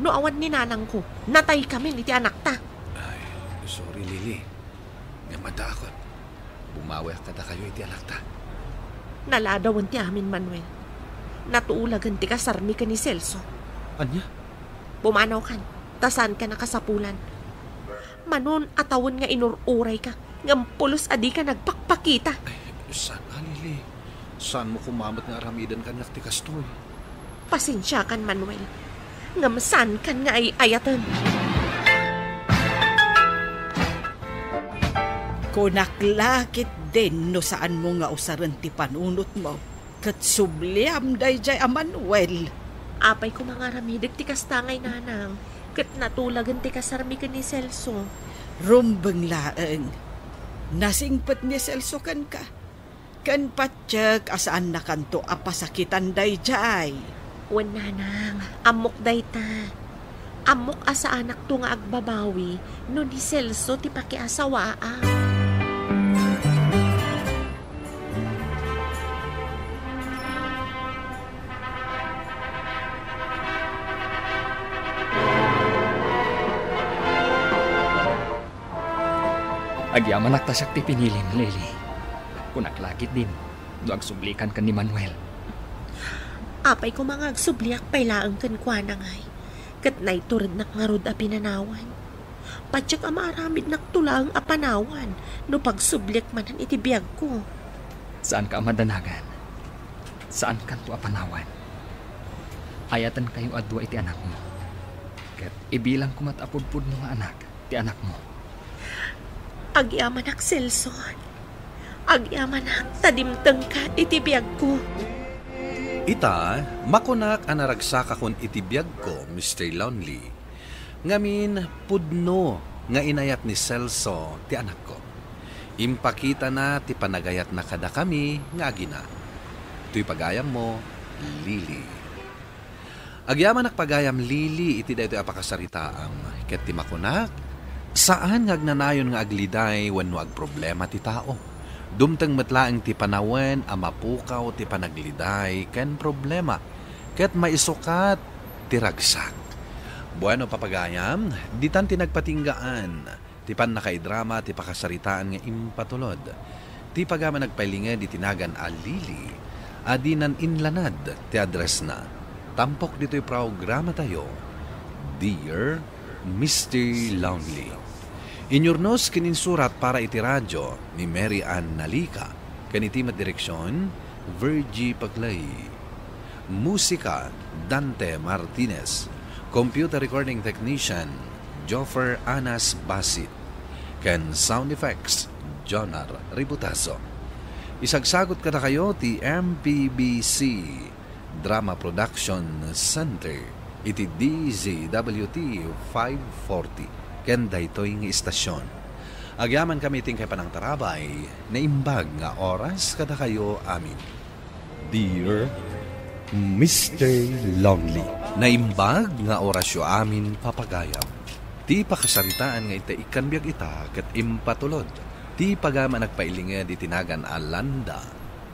No awan ni nanangko, nataykamin iti anakta. Ay, sorry, Lily. Ngem addaakon. Bumawiak kadakayo iti anakta. Naladawen ti amin, Manuel. Natulagen ti kasarmi ken ni Celso. Ania? Pumanawkan, ta saanka nakasapulan. Manon a tawen nga inur-urayka, ngem pulos a dika nagpakpakita. Ay, saan a, Lily. Saanmo koma met nga aramiden kaniak ti kastoy. Pasensiakan, Manuel. Ngem saankan nga ay-ayaten. Kunak la ketdin no saanmo nga usaren ti panunotmo, ket subliam daydiay a Manuel. Apay koma nga aramidek ti kasta ngay, nanang, ket natulagen ti kasarmi ken ni Celso. Rumbeng laeng. Nasingpet ni Celso kenka. Ken patiek a saannakanto a pasakitan daydiay. Wen, nanang, ammok dayta. Ammok a saanakto nga agbabawi no ni Celso ti pakiasawaak. Agyamanak ta siak ti pinilim, Lily. Kunak la ketdin no agsublikan ken ni Manuel. Apay koma nga agsubliak pay laeng kenkuana ngay, ket naiturednak ngarud a pinanawan. Patiek a maaramidnakto laeng a panawan no pagsubliak manen iti biagko. Saanka a madanagan. Saankanto a panawan. Ayatenkayo a dua iti anakmo. Ket ibilangko met a pudpudno nga anak ti anakmo. Agyamanak, Celso. Agyamanak ta dimtengka iti biagko. Ita, makunak a naragsakakon iti biagko, Mister Lonely. Ngamin, pudno nga inayat ni Celso ti anakko. Impakitana ti panagayatna kadakami nga agina. Toy pagayammo, Lily. Agyamanak pagayam, Lily, iti daytoy a pakasaritaam. Ket ti makunak, saan nga agnanayon nga agliday wenno agproblema ti tao. Dumteng met laeng ti panawen a mapukaw ti panagliday ken problema, ket maisukat ti ragsak. Bueno, papagayam, ditan ti nagpatinggaan ti pannakaidrama ti pakasaritaan nga impatulod. Ti pagayam a nagpailinged iti nagan a Lily a dinan inlanad ti addressna. Tampok ditoy programatayo, Dear Mister Lonely. Inyurnos ken insurat para iti radio ni Mary Ann Nalica, ken iti met direksion, Virgie Paclay. Musika, Dante Martinez. Computer recording technician, Joffer Anas Basit. Ken sound effects, Jonar Ributazo. Isagsagut kadakayo ti M P B C Drama Production Center iti D Z W T five forty ken daytoy nga istasyon. Agyamankami iti inkay panangtarabay, naimbag nga oras kadakayo amin. Dear Mister Lonely. Naimbag nga orasyo amin, papagayam. Ti pakasaritaan nga ita ikkan biag ita ket impatulod. Ti pagayam a nagpailinged iti nagan a Landa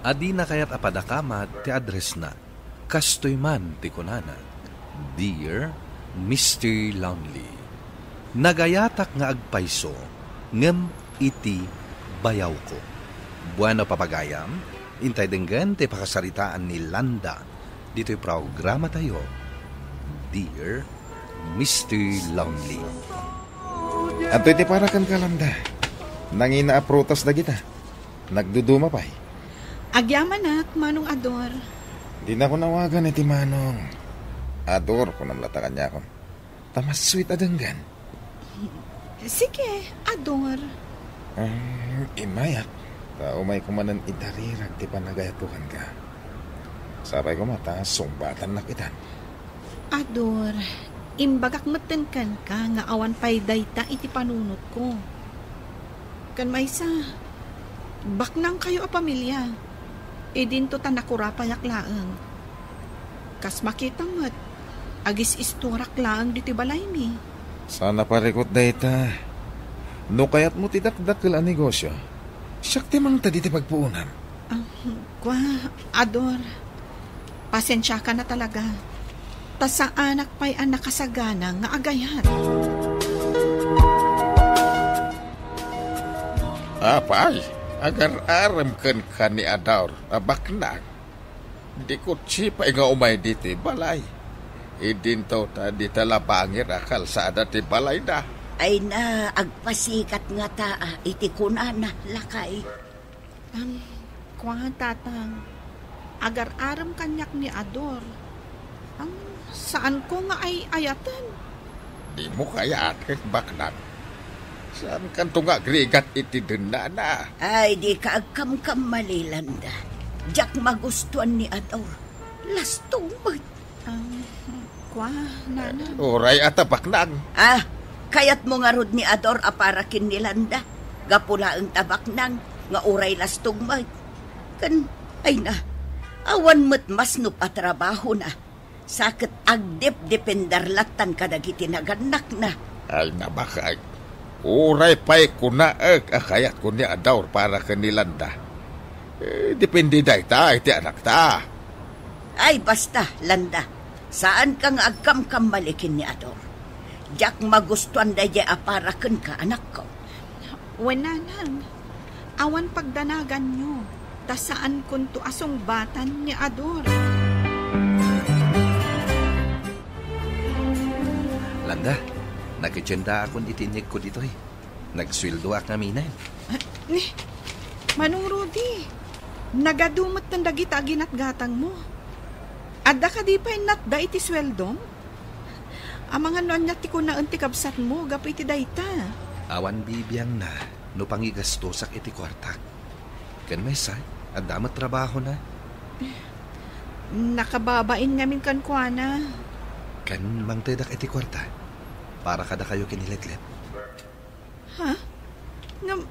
a dina kayat a padakamat ti addressna. Kastoy man ti kunana, Dear Mister Lonely. Nagayatak nga agpayso, ngem iti bayawko. Bueno, papagayam, intay denggen ti pakasaritaan ni Landa ditoy programatayo, Dear Mister Lonely. Adtoy ti para kenka, Landa. Nangina a prutas dagita. Nagduduma pay. Agyamanak, Manong Ador. Dinakon awagan iti Manong. Ador, kunam latta kaniakon. Ta mas sweet a denggen. Sige, Ador. Um, immayak. Ta umayko manen idarirag ti panagayatko kenka. Sapay koma ta sungbatannak itan. Ador, imbagak metten kenka nga awan pay dayta iti panunotko. Ken maysa, baknangkayo a pamilia. Idinto ta nakurapayak laeng. Kas makitam met, agis-isturak laeng ditoy balaymi. Saan a parikut dayta. No kayatmo ti dakdakkel a negosyo, siak ti mangted iti pagpuonam. Ah, kua, Ador, pasensiakan a talaga. Ta saanak pay a nakasagana nga agayat. Apay, Agar-arem kenka ni Ador a baknang. Di kutsi pay nga umay ditoy balay. Idinto ta dita labangir a kalsada ti balayda. Ay na, agpasikat ngata iti kunana, lakay. Am, kua, Tatang, agar-arem kaniak ni Ador. Am, saanko nga ay-ayaten. Dimo kayat ket baknang. Saankanto nga agrigat iti dennana. Ay, dika agkamkamali, Landa. Diak magustuan ni Ador. Lastong met. Ah, kua, Nanang. Uray a ta baknang. Ah, kayatmo ngarud ni Ador a para ken ni Landa? Gapu laeng ta baknang nga uray lastong met. Ken, ay na, awan met masnop a trabahona. Sa ket agdepdepender lattan kadagiti nagannakna. Ay, nabakag. Uray pay kunaek a kayatko ni Ador para ken ni Landa. Eh, depende dayta iti anakta. Ay, basta, Landa. Saanka nga agkamkamali ken ni Ador. Diak magustuan daydiay a para kenka, anakko. Wen, Nanang, awan pagdanaganyo, ta saankonto a sungbatan ni Ador. Landa, nakitiendaakon iti inyegko ditoy. Nagsueldoak ngaminen. Ah, ni, Manong Rudy, nagadu metten dagita a ginatgatangmo. Adda kadi pay natda iti sueldom? Amangan no ania ti kunaen ti kabsatmo gapu iti dayta. Awan bibiangna no pangigastosak iti kuartak. Ken maysa, adda met trabahona. Nakababain ngamin kenkuana. Ken mangtedak iti kuarta para kadakayo ken ni Letlet. Ha? Ngem,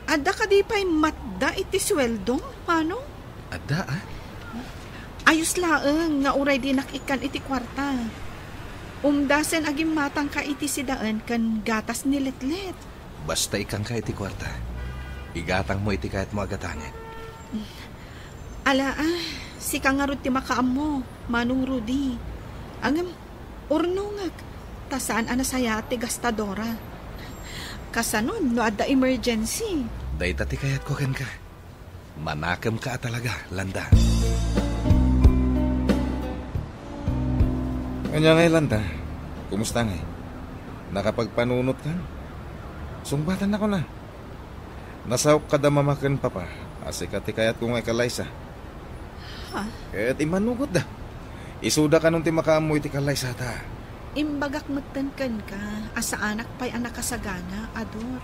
adda kadi pay matda iti sueldom, Manong? Adda, a? Ayos laeng nga uray dinak ikkan iti kuarta. Umdasen a gimmatangka iti sidaen ken gatas ni Letlet. Basta ikkanka iti kuarta, igatangmo iti kayatmo a gatangen. Ala, a, sika ngarud ti makaammo, Manong Rudy. Ngem, urnongek, ta saan a nasayaat ti gastadora. Kasano no adda emergency? Dayta ti kayatko kenka. Manakemka a talaga, Landa. Ania ngay, Landa? Kumusta ngay? Nakapagpanunotkan? Sungbatannakon a. Nasaok kada mama ken papa a sika ti kayatko nga ikallaysa. Ha? Ket immanugotda. Isuda kanon ti makaammo iti kallaysata. Imbagak metten kenka a saanak pay a nakasagana, Ador.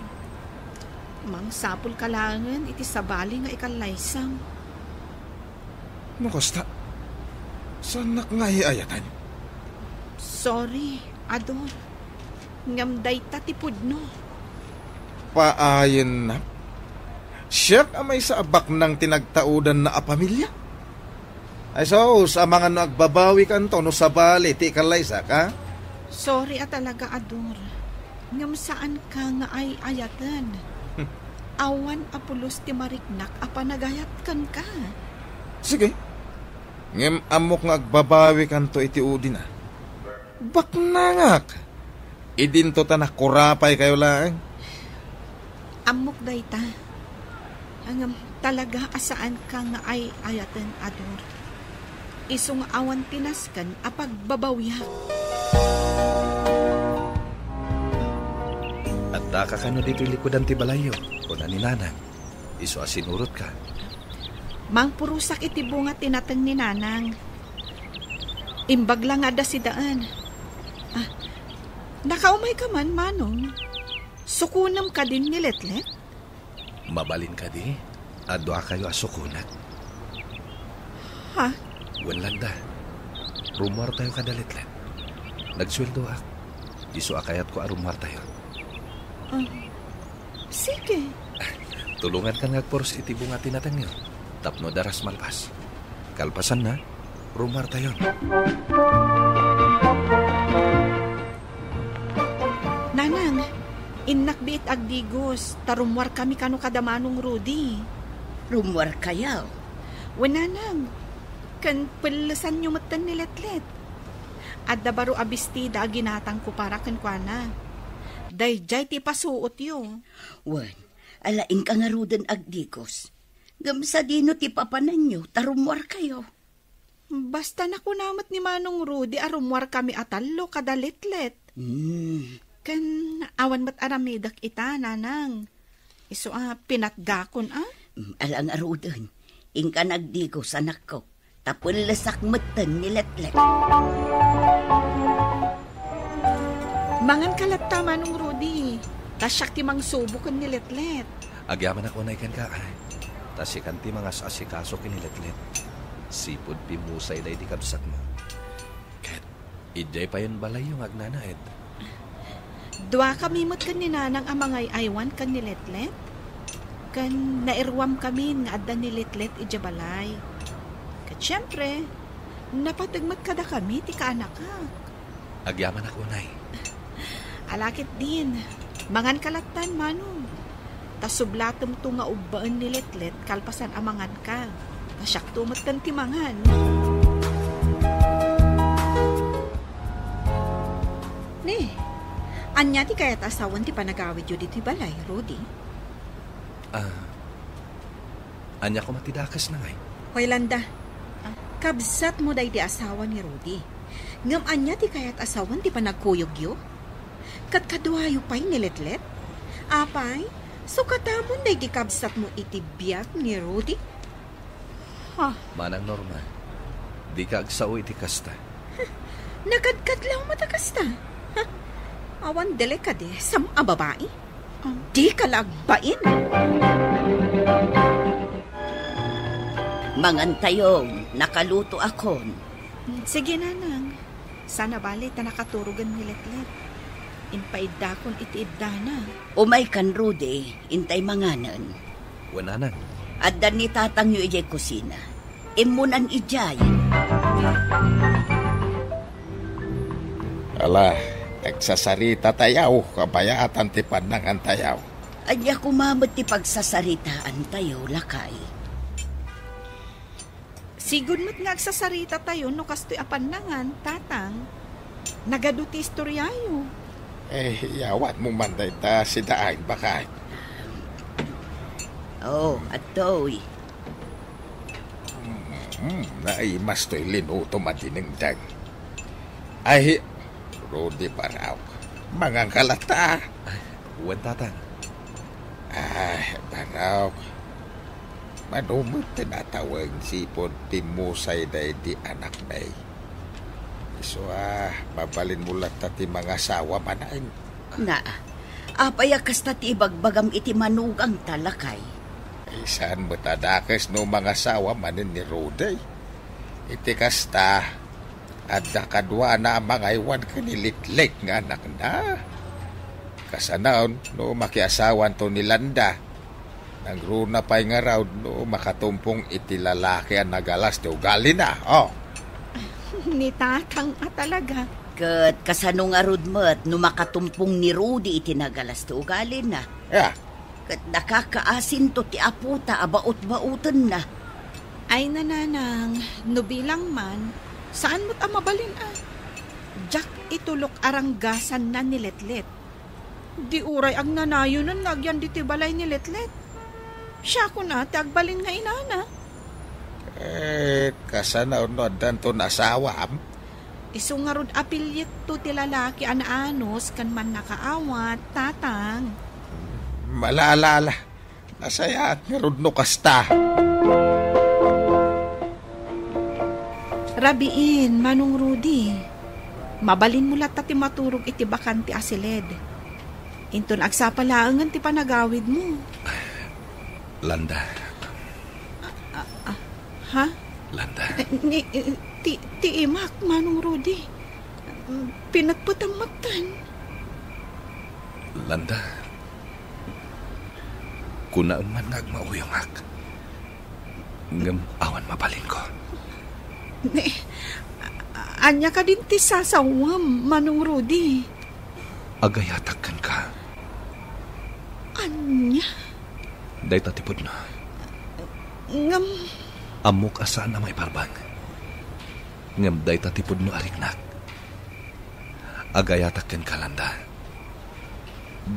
Mangsapulka laengen iti sabali nga ikallaysam. No kasta, saannak nga ay-ayaten? Sorry, Ador. Ngem dayta ti pudno. Paayennak? Siak a maysa a baknang ti nagtaudanna a pamilia? Ay sus, amangan no agbabawikanto no sabali ti ikallaysak, a? Sorry a talaga, Ador. Ngem saanka nga ay-ayaten. Awan a pulos ti mariknak a panagayat kenka. Sige. Ngem ammok nga agbabawikanto iti udina. Baknangak! Idinto ta nakurapaykayo laeng. Ammok dayta. Ngem talaga a saanka nga ay-ayaten, Ador. Isu nga awan ti nasken a pagbabawiak. Addaka kano ditoy likudan ti balayyo, kuna ni Nanang. Isu a sinurotka. Mangpurosak iti bunga ti nateng ni Nanang. Imbag la nga adda sidaen. Ah, nakaumayka man, Manong? Sukonem kadin ni Letlet? Mabalin kadi, adu a kayo a sukonak. Ha? Wen, Landa. Rummuartayo kada Letlet. Nagsueldoak. Isu a kayatko a rummuartayo. Ah, sige. Tulongankan nga agpuros iti bunga ti natengyo tapno daras malpas. Kalpasanna, rummuartayon. Nanang, innak biit agdigos, ta rummuarkami kano kada Manong Rudy. Rummuarkayo? Wen, Nanang, ken pellesanyo metten ni Letlet. Adda baro a bestida a ginatangko para kenkuana. Daydiay ti ipasuotyo. Wen, Ala, inka ngaruden agdigos. Ngem sadino ti papananyo, ta rummuarkayo? Basta nakuna met ni Manong Rudy a rummuarkami a tallo kada letlet. Hmm. Ken awan met aramidek ita, Nanang. Isu a pinatgakon, a? Mm, ala ngaruden. Inka nagdigos, anakko. Ta pellesak metten ni Letlet. Manganka latta, Manong Rudy. Ta siak ti mangsubo ken ni Letlet. Agyamanak unay kenka, a. Ta sikan ti mangas-asikaso ken ni Letlet. Sipud pimmusayda idi kabsatmo. Ket idiay payen balayyo nga agnanaed? Duakami met ken ni Nanang a mangay-aywan ken ni Letlet. Ken nairuamkamin nga adda ni Letlet idiay balay. Ket siempre, napateg met kadakami ti kaanakak. Agyamanak unay. Ala ketdin, manganka lattan, Manong. Ta sublatemto nga ubbaen ni Letlet kalpasan a manganka. Ta siakto metten ti mangan. Ni, ania ti kayat a sawen ti panagawidyo ditoy balay, Rudy? Ah, ania koma ti dakes, Nanang? Hoy, Landa. Ah. Kabsatmo daydi asawa ni Rudy. Ngem ania ti kayat a sawen ti panagkuyogyo? Ket kaduayo pay ni Letlet? Apay, sukatamon daydi kabsatmo iti biag ni Rudy? Ha? Manang Norma, dika agsao iti kasta. Nakadkadlaw met a kasta. Ha? Awan delikadesam a babai? Dika la agbain. Mangantayo, nakalutoakon. Sige, Nanang. Saan a bale ta nakaturogen ni Letlet. Impaiddakon iti iddana. Umaykan, Rudy, intay manganen. Wen, Nanang. Adda ni tatangyo idiay kusina. Immunan idiay. Ala, agsasaritatayo, kabayatan ti pannangantayo. Ania koma met ti pagsasaritaantayo, lakay? Sigud met nga agsasaritatayo no kastoy a pannangan, Tatang. Nagadu ti istoryayo. Eh, iyawatmo man dayta sidaay, baket. Oh, adtoy. Hmm, naimas toy linutom a dinengdeng. Ay, Rudy, Barok. Manganka latta. Wen, Tatang. Ay, Barok. Mano met ti nataweng sipud pimmusay daydi anakmi? Isu a, mabalinmo latta ti mangasawa manen. Na, apay a kasta ti ibagbagam iti manugangta, lakay? Ay, saan met a dakes no mangasawa manen ni Rudy? Iti kasta, adda kaduana a mangaywan ken ni Letlet nga anakna. Kasanaon no makiasawanto ni Landa. Nangruna pay ngarud no makatumpong iti lalaki a nagalas ti ugalina. Oh. Ni Tatang a talaga. Ket kasano ngarud met no makatumpong ni Rudy iti nagalas ti ugalina? Ya. Ket nakakaasinto ti apota a baut-baotenna. Ay, Nanang, no bilang man, saan met a mabalin a. Diak itulok a ranggasanna ni Letlet. Di uray agnanayonen nga agyan ditoy balay ni Letlet. Siakon a ti agbalin nga inana. Eh, kasano no addanton asawam? Isu ngarud a pilitto ti lalaki a naanus ken mannakaawat, Tatang. Malaalala. Nasayaat ngarud no kasta. Rabiin, Manong Rudy. Mabalinmo latta ti maturog iti bakante a siled. Inton agsapa laengen ti panagawidmo. Landa. Ah, ah, ha? Landa. Eh, ni, eh, ti, ti imak, Manong Rudy. Pinatpetam metten. Landa. Kunaem man nga agmauyongak. Ngem awan mabalinko. Ne, a-, ania kadin ti sasawem, Manong Rudy? Agayatak kenka. Ania? Dayta ti pudno. Ngem ammok a saan a maiparbeng. Ngem dayta ti pudno a riknak. Agayatak kenka, Landa.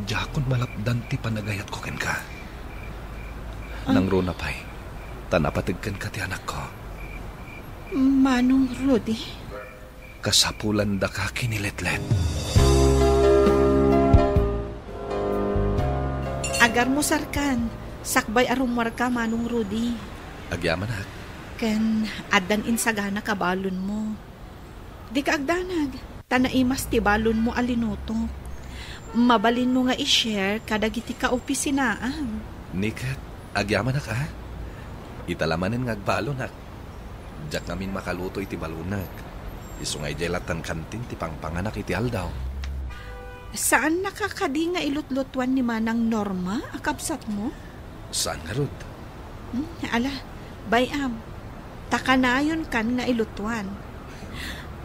Diakon malapdan ti panagayatko kenka. Ah. Nangruna pay, ta napateg kenka ti anakko. Manong Rudy? Kasapulandaka kiniletlet. Agarmusarkan, sakbay a rummuarka, Manong Rudy. Agyamanak. Ken addan insagana ka balonmo. Dika agdanag, ta naimas ti balonmo a linutok. Mabalinmo nga i-share kadagiti kaopisinaam. Ni ket, agyamanak a. Ita la manen nga agbalonak. Diak ngamin makaluto iti balonak. Isu nga idiay lattan kantin ti pangpanganak iti aldaw. Saannaka kadi nga ilutlutuan ni Manang Norma a kabsatmo? Saan ngarud? Hmm, ala, bay-am. Ta kanayonkan nga ilutluan.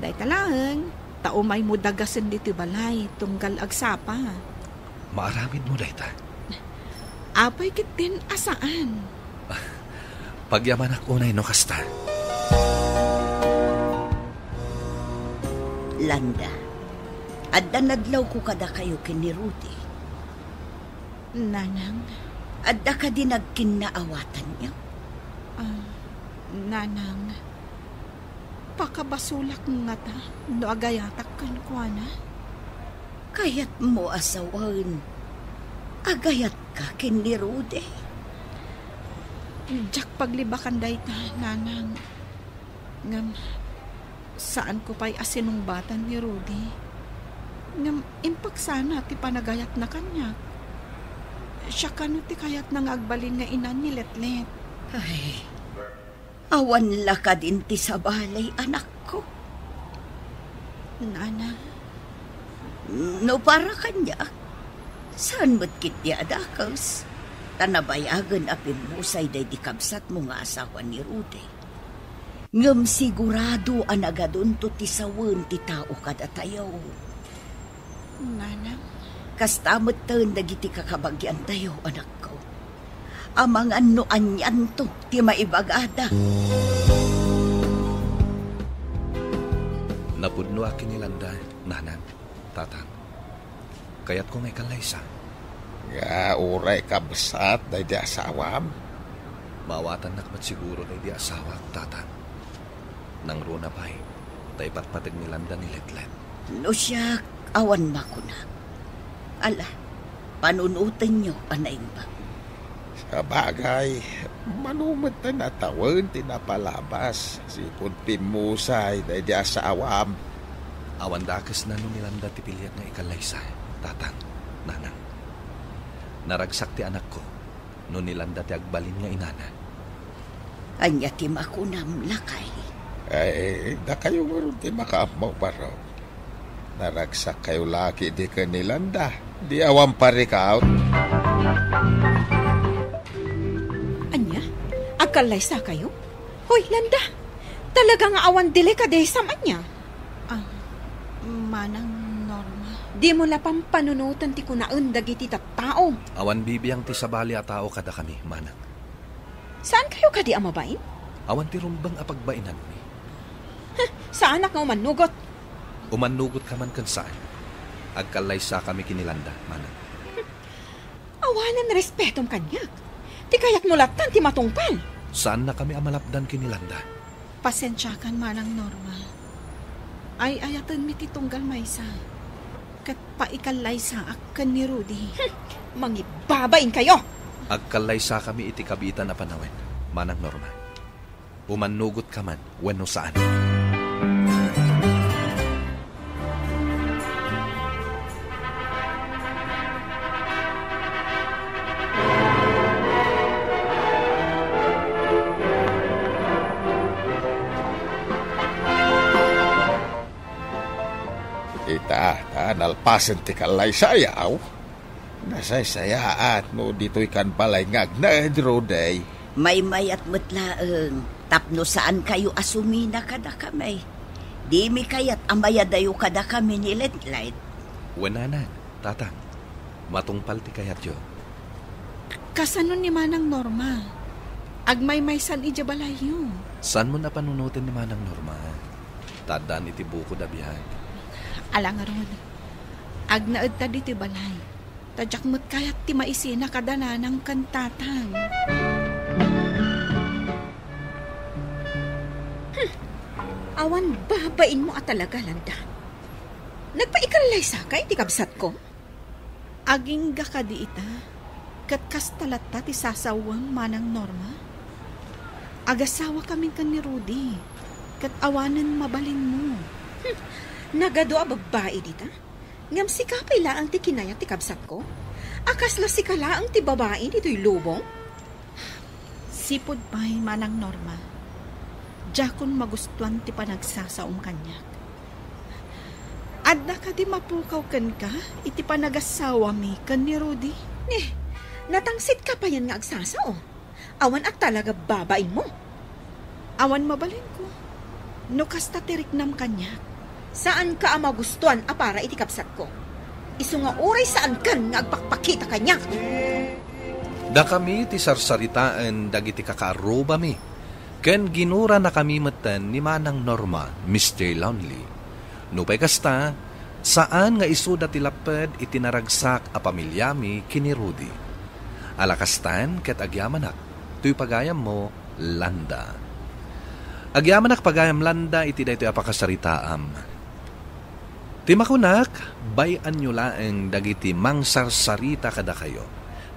Dayta laeng, ta umaymo dagasen ditoy balay, tunggal agsapa. Maaramidmo dayta? Apay ketdin a saan? Pagyamanak unay no kasta. Landa, adda nadlawko kadakayo ken ni Rudy. Nanang. Adda kadi nagkinnaawatanyo? Ah, Nanang, pakabasolak ngata no agayatak kenkuana? Kayatmo a sawen, agayatka ken ni Rudy? Diak paglibakan dayta, Nanang. Ngem, saanko pay a sinungbatan ni Rudy. Ngem, impaksana ti panagayatna kaniak. Siya kano ti kayatna nga agbalin nga ina ni Letlet? Ay, awan la kadin ti sabali, anakko. Nanang. No para kaniak, saan met ketdi a dakes, ta nabayagen a pimmusay daydi kabsatmo nga asawa ni Rudy. Ngem sigurado a nagadunto ti sawen ti tao kadatayo. Nanang. Kasta metten dagiti kakabagiantayo, anakko. Amangan no anianto ti maibagada. Napudnoak ken ni Landa, Nanang, Tatang. Kayatko nga ikallaysa. Nga uray kabsat daydi asawam? Maawatannak met siguro daydi asawak, Tatang. Nangruna pay, ta ipatpateg ni Landa ni Letlet. No siak, awan makunak. Ala, panunotenyo a naimbag. Sabagay, mano metten a tawen ti napalabas, sipud pimmusay daydi asawam. Awan dakesna no ni Landa ti piliek nga ikallaysa, Tatang, Nanang. Naragsak ti anakko no ni Landa ti agbalin nga inana. Ania ti makunam, lakay? Ay, dakayo ngarud ti makaammo, barok. Naragsak kayo la ketdi ken ni Landa. Di awan parikaw. Ania? Agkallaysa kayo? Hoy, Landa! Talaga nga awan dili kadaysam, ania? Ah, Manang Norma. Dimo la pampanunoten ti kunaen dagiti tattao. Awan bibiang ti sabali a tao kadakami, Manang. Saan kayo kadi a mabain? Awan ti rumbeng a pagbainanmi. Huh, saanak nga umannugot. Umannugotkaman ken saan. Agkallaysakami ken ni Landa, Manang. Awanen respetom kaniak. Ti kayatmo lattan ti matungpal. Saannakami a malapdan ken ni Landa. Pasensiakan, Manang Norma. Ay-ayatenmi ti tunggal maysa. Ket paikallaysaak ken ni Rudy. Hmm, mangibabain kayo! Agkallaysakami iti kabiitan a panawen, Manang Norma. Umannugotkaman wenno saan. Ita, ta, nalpasen ti kallaysayaw. Nasaysayaat no ditoy kan balay nga agnaed, Rudy. Maymayat met laeng tapno saan kayo a sumina kadakami. Dimi kayat a mayadayo kadakami ni Letlet. Wen, Nanang, Tatang, matungpal ti kayatyo. Kasano ni Manang Norma? Agmaymaysan idiay balayyo. Saanmon a panunoten ni Manang Norma? Ta addaan iti bukod a biag. Ala ngarud, agnaedta ditoy balay. Ta diak met kayat ti maisina kada Nanang ken Tatang. Awan babainmo a talaga, Landa. Nagpaikalaysaka iti kabsatko? Agingga kadi ita, ket kasta latta ti sasawem, Manang Norma. Agasawakamin ken ni Rudy, ket awanen mabalinmo. Hmm, nagadu a babbai dita? Ngem sika pay laeng ti kinayat ti kabsatko? A kasla sika laeng ti babai ditoy lubong? Sipud pay, Manang Norma, diakon magustuan ti panagsasaom kaniak. Adda kadi mapukaw kenka iti panagasawami ken ni Rudy? Ne, natangsit ka payen nga agsasao. Awan a talaga babainmo. Awan mabalinko. No kasta ti riknam kaniak. Saanka a magustuan a para iti kabsatko. Isu nga uray saankan nga agpakpakita kaniak. Dakami ti sarsaritaen dagiti kakaarrubami, ken ginuranakami metten ni Manang Norma, Mister Lonely. Nupay kasta, saan nga isuda ti lapped iti naragsak a pamilyami ken ni Rudy. Ala kastan ket agyamanak, toy pagayammo, Landa. Agyamanak pagayam, Landa, iti daytoy a pakasaritaam. Ti makunak, bay-anyo laeng dagiti mangsarsarita kadakayo,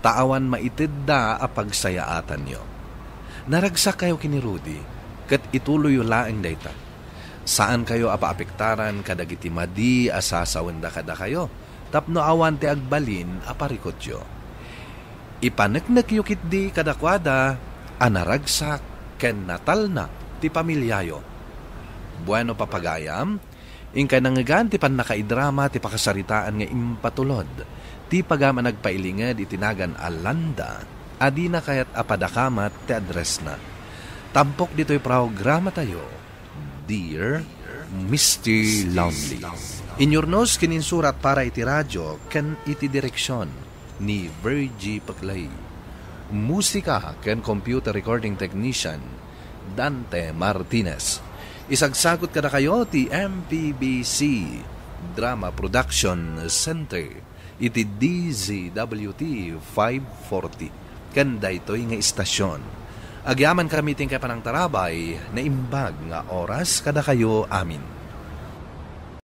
ta awan maitedda a pagsayaatanyo. Naragsakkayo ken ni Rudy, ket ituloyyo laeng dayta. Saankayo a paapektaran kadagiti madi a sasawenda kadakayo, tapno awan ti agbalin a parikutyo. Ipaneknekyo ketdi kadakuada a naragsak ken natalna ti pamiliayo. Bueno, papagayam, inkay nangngegan ti pannakaidrama ti pakasaritaan nga impatulod ti pagayam a nagpailinged iti nagan a Landa a dina kayat a padakamat ti addressna. Tampok ditoy programatayo, Dear Mister Lonely. Inyurnos ken insurat para iti radio ken iti direksion ni Virgie Peclay. Musika ken computer recording technician, Dante Martinez. Isagsagut kadakayo ti M P B C Drama Production Center iti D Z W T five forty ken daytoy nga istasion. Agyamankami ti inkay panangtarabay, naimbag nga oras kadakayo amin.